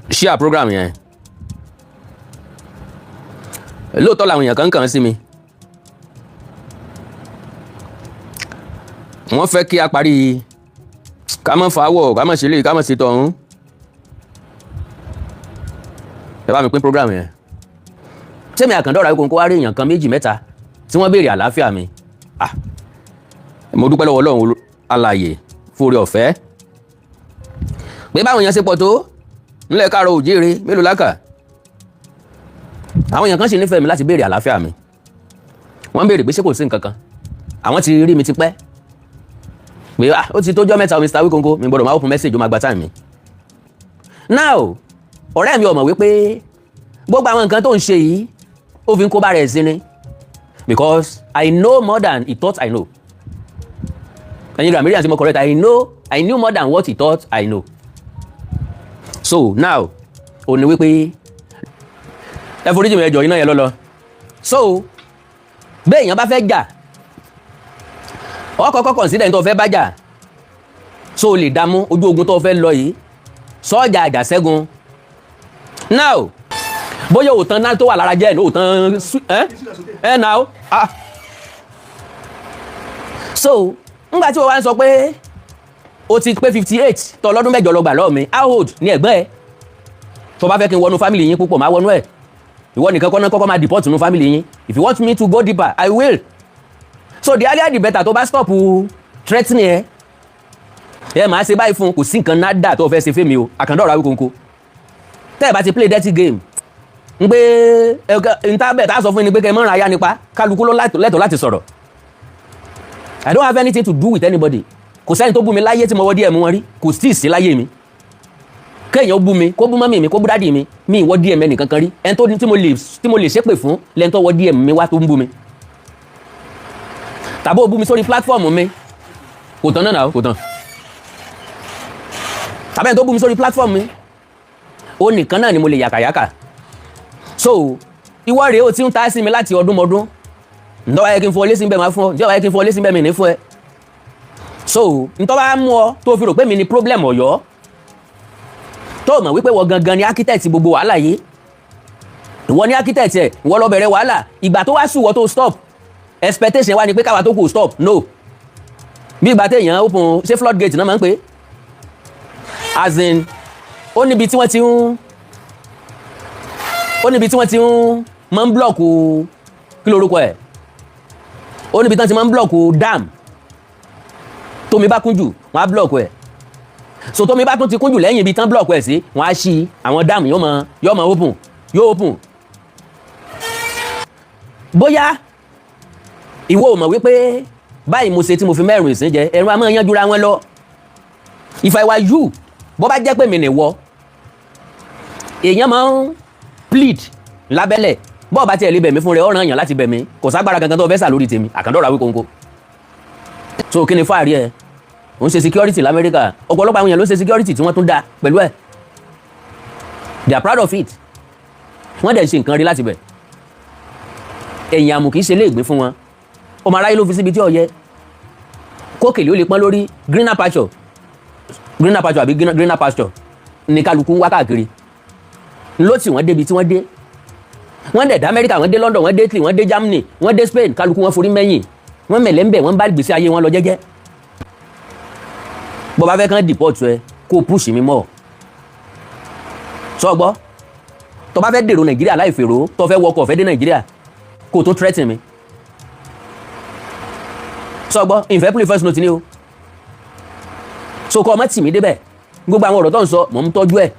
share program yẹn. Lóòótọ́ làwọn èèyàn kan kàn sí mi, wọ́n fẹ́ kí a parí, ká má fàáwọ̀, ká má ṣe lè, ká má ṣe tọ̀hún. Ẹ bá mi pín program yẹn. Tẹ́mi Àkàndọ̀rọ̀ Awikonko wá rí èèyàn kan, méjì, mẹ́ta tí wọ́n béèrè àlàáfíà mi. Ah, mo dúpẹ́ lọ́wọ́ Ọlọ́run alààyè fún oore ọ̀fẹ́ pé báwọn èèyàn ṣe pọ̀ tó nílẹ̀ káàrọ̀ òjíire mélòó lákà, àwọn èèyàn kan sì nífẹ̀ẹ́ mi láti béèrè àlàáfíà mi. Wọ́n béèrè pé ṣé kò sí nǹkan kan. Àwọn ti rí mi ti pẹ́ pé, ah, ó ti tójọ́ mẹ́ta, Mr. Awikonko. Mi gbọ́dọ̀ máa open message, ó máa gba time mi. Now, ọ̀rẹ́ mi ò mọ̀ wípé gbogbo àwọn nǹkan tó ń ṣe yìí, ó fi ń kó bá rẹ̀ sí ni, because I know more than he thought I know. Ẹ̀yin grammarian tí mo correct, I know, I knew more than what he thought I know. So now, ò ní wípé ẹ foríjì mi, ẹ jọ̀ọ́, iná yẹn lọ́lọ́. So bẹ́ẹ̀ èèyàn bá fẹ́ jà, ọ kọ́kọ́ consider tó fẹ́ bá jà, so o lè dààmú ojú ogun tó fẹ́ lọ yìí, sọ́jà àjàṣẹ́gun. Now, bóyá òòtán náà tó wà lára jẹ́ òòtán ẹ ẹ now, ah, so ńgbà tí wọ́n wá ń sọ pé o ti pé 58 tó lọ́dún 8 lọ gbà lọ́ọ̀ mi, how old ni ẹ̀gbọ́n ẹ̀? Tó bá fẹ́ kí n wọnú family yín púpọ̀, máa wọnú ẹ̀. Ìwọ nìkan kọ́ náà kọ́kọ́ máa deport nínú family yín. If you want me to go deeper, I will. So the earlier the better. Tó bá stop threatening ẹ, ẹ máa ṣe báyìí fún, kò sí nǹkan nádà tó fẹ́ ṣe fẹ́mi o. Àkàndọ̀rọ̀ Awikonko, tẹ́ ẹ bá ti play dirty game ń pé nta bẹ́ẹ̀ tá a sọ fún yín ni pé kẹ́ ẹ mọ́ràn aya nípa kálukú ló lẹ́tọ̀ọ́ láti sọ̀rọ̀. I don't have anything to do with anybody. Kò sẹ́ni tó bú mi láyé tí mo wọ́ DM wọn rí. Kò sí ìsí láyé mi kéèyàn bú mi, kó bú mummy mi, kó bú daddy mi, mi ìwọ́ DM ẹnìkan kan rí. Ẹni tó tí mo lè ṣépè fún lẹ́ni tó wọ́ DM mi wá tó ń bú mi tàbí ó bú mi sórí platform mi. Kò tán náà, kò tán. Tàbí ẹni tó bú mi sórí platform mi. Ó nìkan náà ni mo lè yàkàyàkà. So ìwọ rèé, o ti ń ta sí mi láti ọdún mọ́dún. Ǹtọ́ bá yẹ kí n fún ọ lésì bẹ́ẹ̀, máa fún ọ. Ǹjẹ́ bá yẹ kí n fún ọ lésì bẹ́ẹ̀, mi ní fún ẹ. So ntọ́ bá mú ọ tó fi rò pé mi ni problem Ọ̀yọ́, tó mọ̀ wípé wọ́n gangan ni architect gbogbo wàhálà yìí, ìwọ ni architect ẹ̀, ìwọ ló bẹ̀rẹ̀ wàhálà. Ìgbà tó wá sùn wọ́n tó stop, expectation wa ni pé káwa tó kù stop. No, bí ìgbà téèyàn open ṣé floodgate náà máa ń pè, as in, ó níbi tí wọ́n ti ń máa ń block, kí lorúkọ ẹ̀, ó níbi tí wọ́n ti máa ń block dam. Tómi bá kún jù, wọ́n á block ẹ̀. So tómi bá tún ti kún jù lẹ́yìn ibi tán block ẹ̀ sí, wọ́n á ṣí àwọn dam, yóò máa open, yóò open. Bóyá ìwọ ò mọ̀ wípé báyìí mo ṣe tí mo fi mẹ́rin ìsìn jẹ ẹ̀rù a máa yanjúra wọn lọ. If I were you, bó bá jẹ́ pé mi nìwọ, èèyàn máa ń plead lábẹ́lẹ̀. Bọ́ọ̀ bá tiẹ̀ lè bẹ̀ mí fún rẹ̀, ọ̀ràn èèyàn láti bẹ̀ mí. Kò ságbára kankan tó fẹ́ sà lórí tèmi. Àkàndọ̀rọ̀ Awíkonko, so kí ni fáàrí ẹ̀? Ò ń ṣe security lamẹ́ríkà. Ọ̀pọ̀lọpọ̀ àwọn èèyàn ló ń ṣe security tí wọ́n tún dá pẹ̀lú ẹ̀. They are proud of it. Wọ́n dẹ̀ ṣe nǹkan rí láti bẹ̀. Ẹ̀yìn àmù kì í ṣe léègbé fún wọn. Ọmọ aráyé ló fi síbi tí ó yẹ kókèlè ó lè pọ́n lórí. Greener pasture, greener pasture àbí greener pasture ní kálukú ń wá káàkiri ló tì wọ́n débi tí wọ́n dé. Wọ́n dẹ̀ dé Amẹ́ríkà, wọ́n dé London, wọ́n dé Italy, wọ́n dé Germany, wọ́n dé Spain. Kálukú wọn forí mẹ́yìn, wọ́n mẹ̀lẹ́ ń bẹ̀, wọ́n bá gbèsè ayé wọn lọ jẹ́jẹ́. Bó bá fẹ́ kán deport ẹ, kó push mi mọ́ sọ gbọ́. Tó bá fẹ́ dèrò Nàìjíríà láì fèrò, tó fẹ́ wọkọ̀ fẹ́ dé Nàìjíríà, kó tó threaten mi sọ gbọ́. Ìfẹ́ play first note ni o. So kọ́ ọmọ tì mí débẹ̀. Gbogbo àwọn ọ̀rọ̀ tó ń sọ, mò ń tọ́jú ẹ̀.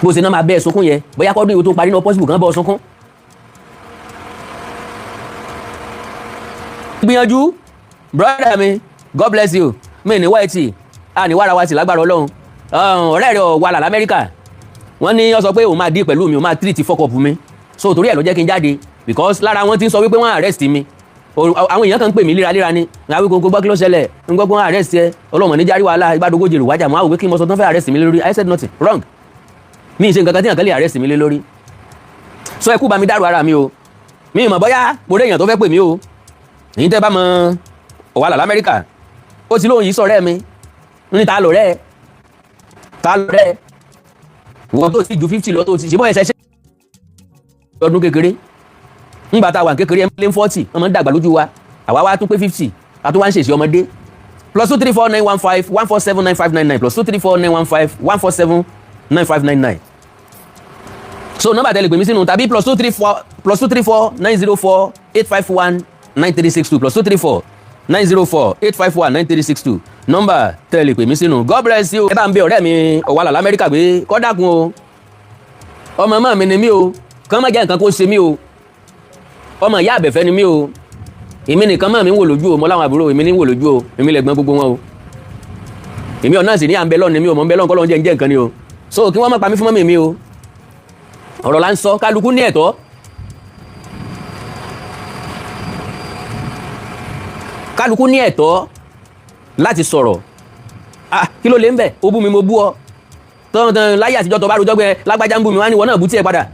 Bó ṣe náà máa bẹ́ẹ̀ sunkún yẹ, bóyá kọ́dún ìwé tó parí náà, possible kan bọ́ sunkún. Gbìyànjú, brother mi, God bless you. Mi ní wáìtì a ní wàrà wa sí lágbára Ọlọ́run. Ọ̀rẹ́ rẹ̀ wà là lamẹ́ríkà. Wọ́n ní ó sọ pé òun máa dí pẹ̀lú mi, òun máa treat fuck up mi. So torí ẹ̀ ló jẹ́ kí n jáde, because lára wọn ti ń sọ wípé wọ́n arrest mi. Àwọn èèyàn kan ń pè mí léraléra ni Awíkonko gbọ́. Kí ló ṣẹlẹ̀? Ń gbọ́ pé wọ́n arrest ẹ. Ọlọ́mọ ní járí wàhálà ìbádógójì rò wájà mọ́ àwọn òwe kí n mọ sọ tán fẹ́ arrest mi lórí. I said nothing wrong. Mi ì ṣe nǹkan kan tí nǹkan lè arrest mi lé lórí. So ẹ kú bá mi dárò ara mi o. Mi ì mọ̀ bóyá mo rí èèyàn tó fẹ́ pè mí o. Èyí tẹ́ bá mọ ọ̀wàlà lamẹ́ríkà, ó ti lóun yìí sọ̀rẹ́ mi ní ta lọ̀rẹ́, ta lọ̀rẹ́. Wọ́n tó ti ju 50 lọ, tó ti ṣe bọ́ ẹsẹ̀ ṣe ọdún kékeré. Ńgbà tá a wà kékeré ẹ̀ lé 40, ọmọ ń dàgbà lójú wa. Àwa wá tún pé 50, a tún wá ń ṣèṣe ọmọdé. +2349151479599, +2349151479599. So nọ́mbà tẹ́lẹ̀ pè mí sínú, tàbí +234 +2349048519362, +2349048519362, nọ́mbà tẹ́lẹ̀ pè mí sínú. God bless you. Ẹ bá ń bẹ ọ̀rẹ́ mi ọ̀wàlà lamẹ́ríkà pé kó dákun o. Ọmọ ọmọ mi ni mí o, kàn má jẹ́ nǹkan kó ṣe mí o. Ọmọ ìyá àbẹ̀fẹ́ ni mí o. Èmi nìkan mọ̀ mi ń wò lójú o. Mo láwọn àbúrò, èmi ní ń wò lójú o. Èmi lẹ̀gbọ́n gbogbo wọn o. Èmi ọ̀nà sì ní à ń bẹ lọ́ọ̀ ni mí o. Mọ̀ ń bẹ lọ́ọ̀ kọ́ lọ́ọ́ jẹ́ ń jẹ́ nǹkan ni o. So kí wọ́n má pa mí fún mọ́mì mi o. Ọ̀rọ̀ là ń sọ, kálukú ní ẹ̀tọ́. Kálukú ní ẹ̀tọ́ láti sọ̀rọ̀. Ah, kí ló lè ń bẹ̀? Ó bú mi, mo bú ọ tán. Láyé àtijọ́, tó bá rojọ́ gbẹ lágbájá ń bú mi, wá ní ìwọ náà bú tiẹ̀ padà.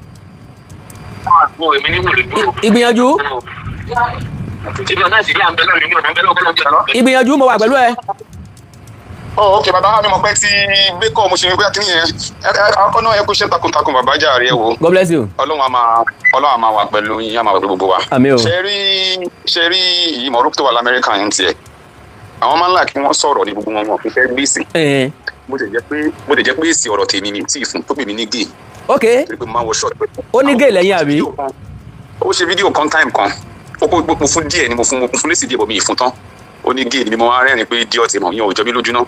Ìgbìyànjú, ìgbìyànjú, mo wà pẹ̀lú ẹ. Oh, ok, bàbá mi, mọ̀ pé tí gbé kọ́ mo ṣe pé kí nìyẹn. Akọ́ náà, ẹ kú iṣẹ́ takuntakun, bàbá jàre, ẹ wò. God bless you. Ọlọ́run á máa wà pẹ̀lú yín, á máa wà pẹ̀lú gbogbo wa. Àmín o. Ṣe rí ìmọ̀rú tó wà lamẹ́ríkà yẹn tiẹ̀, àwọn máa ń là kí wọ́n sọ̀rọ̀ ní gbogbo wọn, wọn kì í fẹ́ gbèsè. Bó ti jẹ́ pé èsì ọ̀rọ̀ tèmi mi tí ì fún tó pè mí ní gay. Torí pé mo máa ń wọ short. Ó ní gay lẹ́yìn àbí? Ó ṣe fídíò kan time kan, ó kó mo fún díẹ̀ ni, mo fún lésì díẹ̀ bọ̀, mi ì fún tán. Ó ní gay ni. Mo máa rẹ́rìn pé idiot mọ̀ yẹn ò jọ mí lójú náà,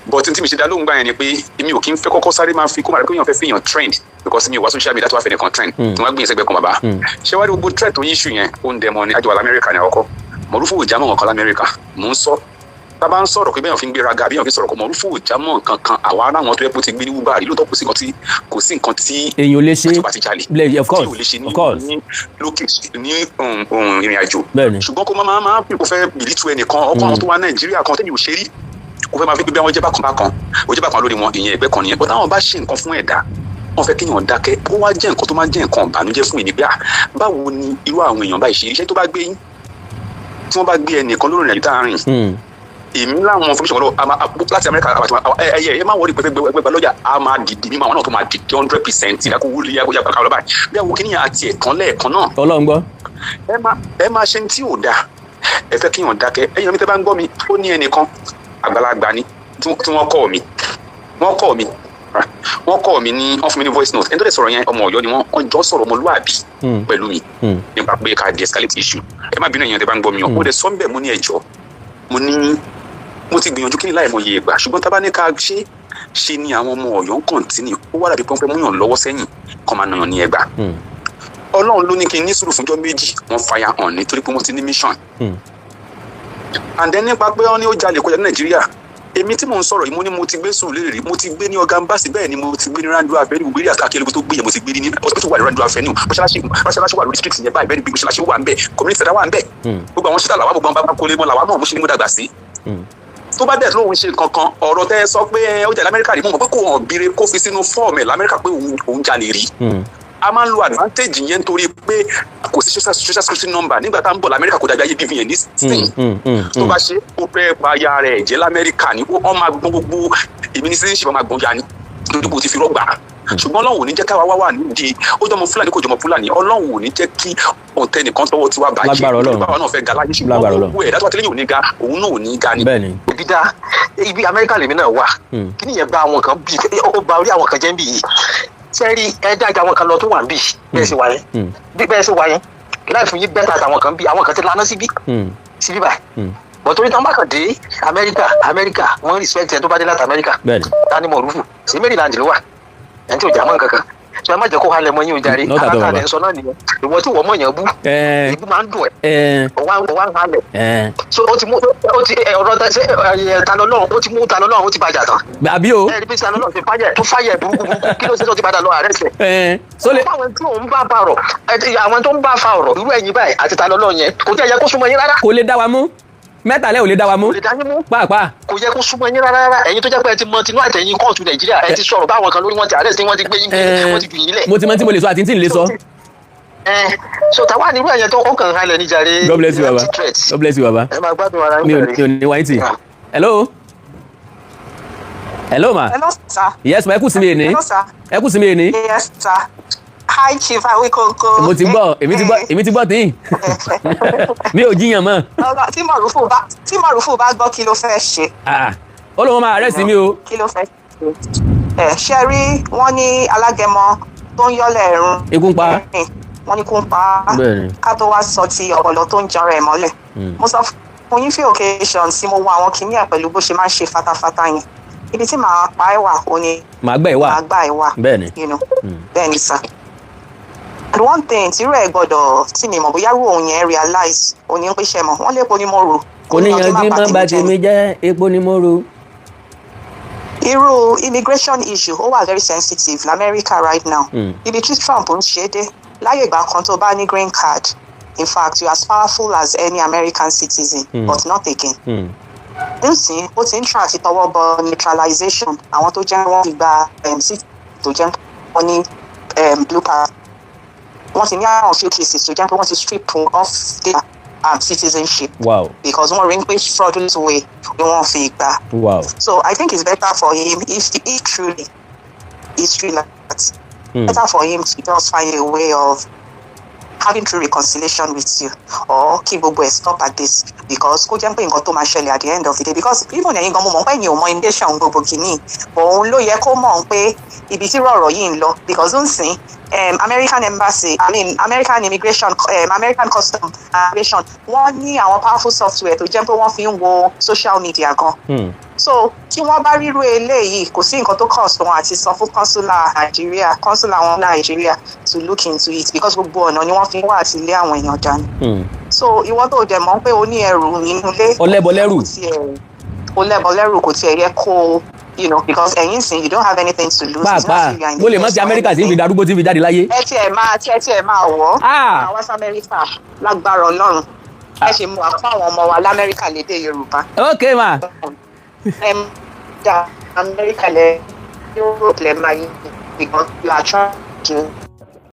but tí mi ṣe dá lóhùn gbà yẹn ni pé èmi ò kí ń fẹ́ kọ́kọ́ sáré máa fi kó máa rí pé èèyàn fẹ́ fi èèyàn trend, because mi ò wá social media tó wá fẹ́ nìkan trend tí wọ́n gbìyànjú sẹ́gbẹ̀ẹ́ kan. Bàbá, ṣé wàá rí gbogbo trend tó ń issue yẹn, ó ń dẹmọ ní àjọ wà lamẹ́ríkà ní àkọ́kọ́. Mọ̀rúfù ò jámọ́ nǹkan lamẹ́ríkà. Mò ń sọ, tá a bá ń sọ̀rọ̀ pé bẹ́ẹ̀ fi ń gbéraga àbí èèyàn fi sọ̀rọ̀ kọ́, Mọ̀rúfù ò jámọ́ nǹkan kan. Àwa ará àwọn tó yẹ kó ti gbé ní Uber rí lóòótọ́, kò sí nǹkan tí èèyàn ò lè ṣe tí ó bá ti jalè of course tí ò lè ṣe ní of course ní lókè ní ìrìn àjò. Ṣùgbọ́n kó máa fi kó fẹ́ bìlítù ẹnìkan ọkọ àwọn tó wá Nàìjíríà kan tẹ́mi ò ṣe rí. Kò fẹ́ máa fi pé bí àwọn jẹ́ bákan bákan, ó jẹ́ bákan lórí wọn, ìyẹn ẹgbẹ́ kan nìyẹn. But táwọn bá ṣe nǹkan fún ẹ̀dá, wọ́n fẹ́ kéèyàn dákẹ́. Ó wá jẹ́ nǹkan tó máa ń jẹ́ nǹkan ìbànújẹ́ fún ìní pé, ah, báwo ni irú àwọn èèyàn báyìí ṣe iṣẹ́ tó bá gbé yín, tí wọ́n bá gbé ẹnìkan lórí ìrìnàjò tá a rìn? Èmi láwọn information lọ láti Amẹ́ríkà àti ẹ ẹ ẹ má wọlé pẹpẹ gbẹgbẹ lọ́jà, a máa dìde mímọ àwọn náà tó máa dìde 100% ìdákọ̀ wúlò yà kó yà kàkà lọ báyìí bí àwọn kìnìyàn àti ẹ̀tàn lẹ́ẹ̀kan náà. Ọlọ́run gbọ́. Ẹ máa ṣe ní tí ò dáa, ẹ fẹ́ kíyàn dákẹ́. Ẹ̀yin mi tẹ́ bá ń gbọ́ mi, ó ní ẹnìkan àgbàlagbà ni tí wọ́n kọ́ mi, wọ́n kọ́ mi ní wọ́n fún mi ní voice note. Ẹni tó lè sọ̀rọ̀ yẹn, ọmọ Ọ̀yọ́ ni wọ́n. Wọ́n jọ sọ̀rọ̀ ọmọlúwàbí pẹ̀lú mi nípa pé ká de-escalate issue. Ẹ má bínú, èèyàn tẹ́ bá ń gbọ́ mi o. Mo dẹ̀ sọ ń bẹ̀, mo ní ẹjọ́, mo ní mo ti gbìyànjú kí ni láì mọye ìgbà, ṣùgbọ́n tá a bá ní ká ṣe ṣe ni àwọn ọmọ Ọ̀yọ́ ń continue, ó wà dàbí pọ́npẹ́ múyàn lọ́wọ́ sẹ́yìn kọ́ máa nàyàn ní ẹgbà. Ọlọ́run ló ní kí n ní sùúrù fúnjọ́ 2, wọ́n fire hàn nítorí pé wọ́n ti ní mission. And then nípa pé wọ́n ní ó jalè kọjá ní Nàìjíríà, èmi tí mò ń sọ̀rọ̀ yìí, mo ní mo ti gbé sùúrù rí, mo ti gbé ní ọ̀gá mbàsí, bẹ́ẹ̀ ni mo ti gbé ní Randu Avenue, gbé ní Akérèkọ tó gbé yẹn, mo ti gbé ní hospital wà ní Randu Avenue, mọ́ṣáláṣí wà lórí street yẹn báyìí, bẹ́ẹ̀ ni mọ́ṣáláṣí wà ń bẹ̀, community center wà ń bẹ̀, gbogbo àwọn ṣíṣà làwọn, gbogbo àwọn bàbá kólé mọ́ làwọn náà mo ṣe ní mo dàgbà sí. Tó bá dẹ̀ lóun ṣe nǹkan kan, ọ̀rọ̀ tẹ́ ẹ sọ pé ó jalè Lamẹ́ríkà rí, mo mọ̀ pé kò hàn bire kó fi sínú fọ́ọ̀mù ẹ̀ Lamẹ́ríkà pé òun jalè rí. A máa ń lo advantage yẹn nítorí pé kò sí social security number nígbà tá à ń bọ̀ Lamẹ́ríkà, kò dàbí ayé BVN ní sìn. Tó bá ṣe ó fẹ́ pa aya rẹ̀ jẹ́ Lamẹ́ríkà ni, ó máa gbọ́n gbogbo èmi ní citizenship, máa gbọ́n ya ni nítorí pé o ti fi rọ́gbà. Ṣùgbọ́n Ọlọ́run ò ní jẹ́ káwa wá wà nídìí ó jọmọ Fúlàní, kò jọmọ Fúlàní. Ọlọ́run ò ní jẹ́ kí ọ̀tẹ̀ nìkan tọwọ́ tiwa bàjẹ́. Lágbára Ọlọ́run. Báwa náà fẹ́ ga láyé, ṣùgbọ́n Lágbára Ọlọ́run. gbogbo ẹ̀ dájú àtẹlẹ́yìn ò ní ga, òun náà ò ní ga ni. Bẹ́ẹ̀ni. Ibi dá ibi Amẹ́ríkà lèmi náà wà. Kí nìyẹn bá àwọn kan bí ó ba orí àwọn kan jẹ́ ń bì yìí sẹ́rí, ẹ dájà àwọn kan lọ tó wà ń bì bẹ́ẹ̀ sì wà yẹn. Bí bẹ́ẹ̀ sì wà yẹn, láì fún yín bẹ́ẹ̀ tàwọn kan bí àwọn kan ti laná síbí síbí báyìí. Bọ̀ torí táwọn bá kàn dé Amẹ́ríkà, Amẹ́ríkà wọ́n respect ẹ tó bá dé láti Amẹ́ríkà. Tani Mọ̀rúfù sí Maryland ló wà, ẹni tí ò já mọ́ nǹkan kan sọ, ẹ má jẹ́ kó halẹ̀ mọ́ yín o jàre. Not at all, Aláta baba. rẹ̀ ń sọ náà nìyẹn. Ìwọ tí wọ́n mọ̀ yẹn bú, ìbú máa ń dùn ẹ̀, ọwá ń halẹ̀. So ó ti mú ó ti ẹ, ọ̀rọ̀ ta ṣe ẹ, ta lọ́lọ́run, ó ti mú ta lọ́lọ́run, ó ti bàjá tán. Àbí o. Ẹ rí bí ta lọ́lọ́run ti fáyẹ̀ tó fáyẹ̀ burúkú burúkú, kí ló ṣe tó ti padà lọ àrẹ́sẹ̀? Sólè. Àwọn tí òun bá bá ọ̀rọ̀ àwọn tó ń bá fa ọ̀rọ̀ irú ẹ̀yin báyìí àti ta lọ́lọ́run yẹn, kò tí ẹ yẹ kó súnmọ́ yín rárá. Kò lè dá wa mú, mẹ́tàlẹ́ ò lè dá wa mú. Kò lè dá yín mú. Pàápàá. Kò yẹ kó súnmọ́ yín rárá rárá. Ẹ̀yin tó jẹ́ pé ẹ ti mọ tinú àtẹ̀yìn kóòtù Nàìjíríà, ẹ ti sọ̀rọ̀ báwọn kan lórí, wọn ti àrẹ́sì, wọn ti gbé yín gbé, wọn ti jù yín lẹ̀. Mo ti mọ tí mo lè sọ àti tí n lè sọ. Ẹ so tàwa nírú ẹ̀yẹn tó ọkàn halẹ̀ níjàre. God bless you, baba. Empty threat. God bless you, baba. Ẹ máa gbádùn ara yín Mi ò jàre. mi ò ní wáyé tì. Hello, hello ma. Hello, sir. Yes ma, ẹ kú sí mi èní. Hello, sir. Ẹ kú sí mi èní. Yes, sir. Hi, Chief Awikonko. Mo ti gbọ́, èmi ti gbọ́, èmi ti gbọ́ tí mi ò jiyàn mọ́. Ọ̀rọ̀ tí Mọ̀rúfù bá gbọ́, kí ló fẹ́ ṣe? Ah, ó lóun máa arrest mi o. Kí ló fẹ́ ṣe? Ẹ ṣe rí, wọ́n ní alágẹmọ tó ń yọ́lẹ̀ ẹ̀rùn. Ikú ń pa. Wọ́n ní kú ń pa á. Ká tó wá sọ ti ọ̀pọ̀lọ tó ń jọra ẹ̀ mọ́lẹ̀. Mo sọ fún yín few occasions tí mo wo àwọn kìíní ẹ̀ pẹ̀lú bó ṣe máa ń ṣe fatafata yẹn. Ibi tí màá pa ẹ́ wà, ó ní Màá gbẹ́ ìwà. màá gbà ẹ́ wà. Bẹ́ẹ̀ni sir. And one thing tí rẹ̀ gbọ́dọ̀ tí mi mọ̀ bóyá rú òun yẹn realize, òun ní pé ṣe mọ̀ wọ́n lépo ní mo rò. Oníyanjú má bà tèmi jẹ́, epo ni mo ro. Irú immigration issue, ó wà very sensitive lamẹ́ríkà right now. Ibi tí Trump ń ṣe dé, láyé ìgbà kan, tó bá ní green card, in fact, you are as powerful as any American citizen, but not again. Nsìn ó ti ń try àti tọwọ́ bọ naturalization àwọn tó jẹ́ wọ́n ti gba sí tó jẹ́ wọ́n ní blue card. Wọ́n ti ní àwọn few cases tó jẹ́ pé wọ́n ti strip off their citizenship because wọ́n rí pé fraudulent way ni wọ́n fi gbà. So I think it's better for him if truly it's true like that. Better for him to just find a way of having true reconciliation with you or kí gbogbo ẹ̀ stop at this, because kó jẹ́ pé nǹkan tó máa ṣẹlẹ̀ at the end of the day, because even ẹ̀yin gan, mo mọ̀ pé ẹ̀yin ò mọ intention gbogbo kìíní, but òun ló yẹ kó mọ̀ pé ibi tí ọ̀rọ̀ yìí ń lọ, because ń sìn American embassy, I mean American immigration, American custom immigration, wọ́n ní àwọn powerful software tó jẹ́ pé wọ́n fi ń wo social media gan. So tí wọ́n bá ríru eléyìí, kò sí nǹkan tó cost wọn àti sọ fún consular Nàìjíríà, consular wọn Nàìjíríà to look into it, because gbogbo ọ̀nà ni wọ́n fi ń wá àti lé àwọn èèyàn dànù. So ìwọ tó dẹ̀ mọ̀ pé o ní ẹrù nínú ilé, Ó lẹ́bọ lẹ́rù. Ó lẹ́bọ lẹ́rù, kò tiẹ̀ yẹ kó because ẹ̀yin sìn, you don't have anything to lose. Pàápàá mo lè má ti Amẹ́ríkà tí ń fi darúgbó tí ń fi jáde láyé. Ẹ tiẹ̀ máa wọ̀ ọ́ máa wá sí Amẹ́ríkà lágbára Ọlọ́run. Ẹ ṣe mú àpá àwọn ọmọ wa lamẹ́ríkà lédè Yorùbá. Ok ma. Ẹ dá Amẹ́ríkà lẹ, Europe lẹ máa yí, because you are trying to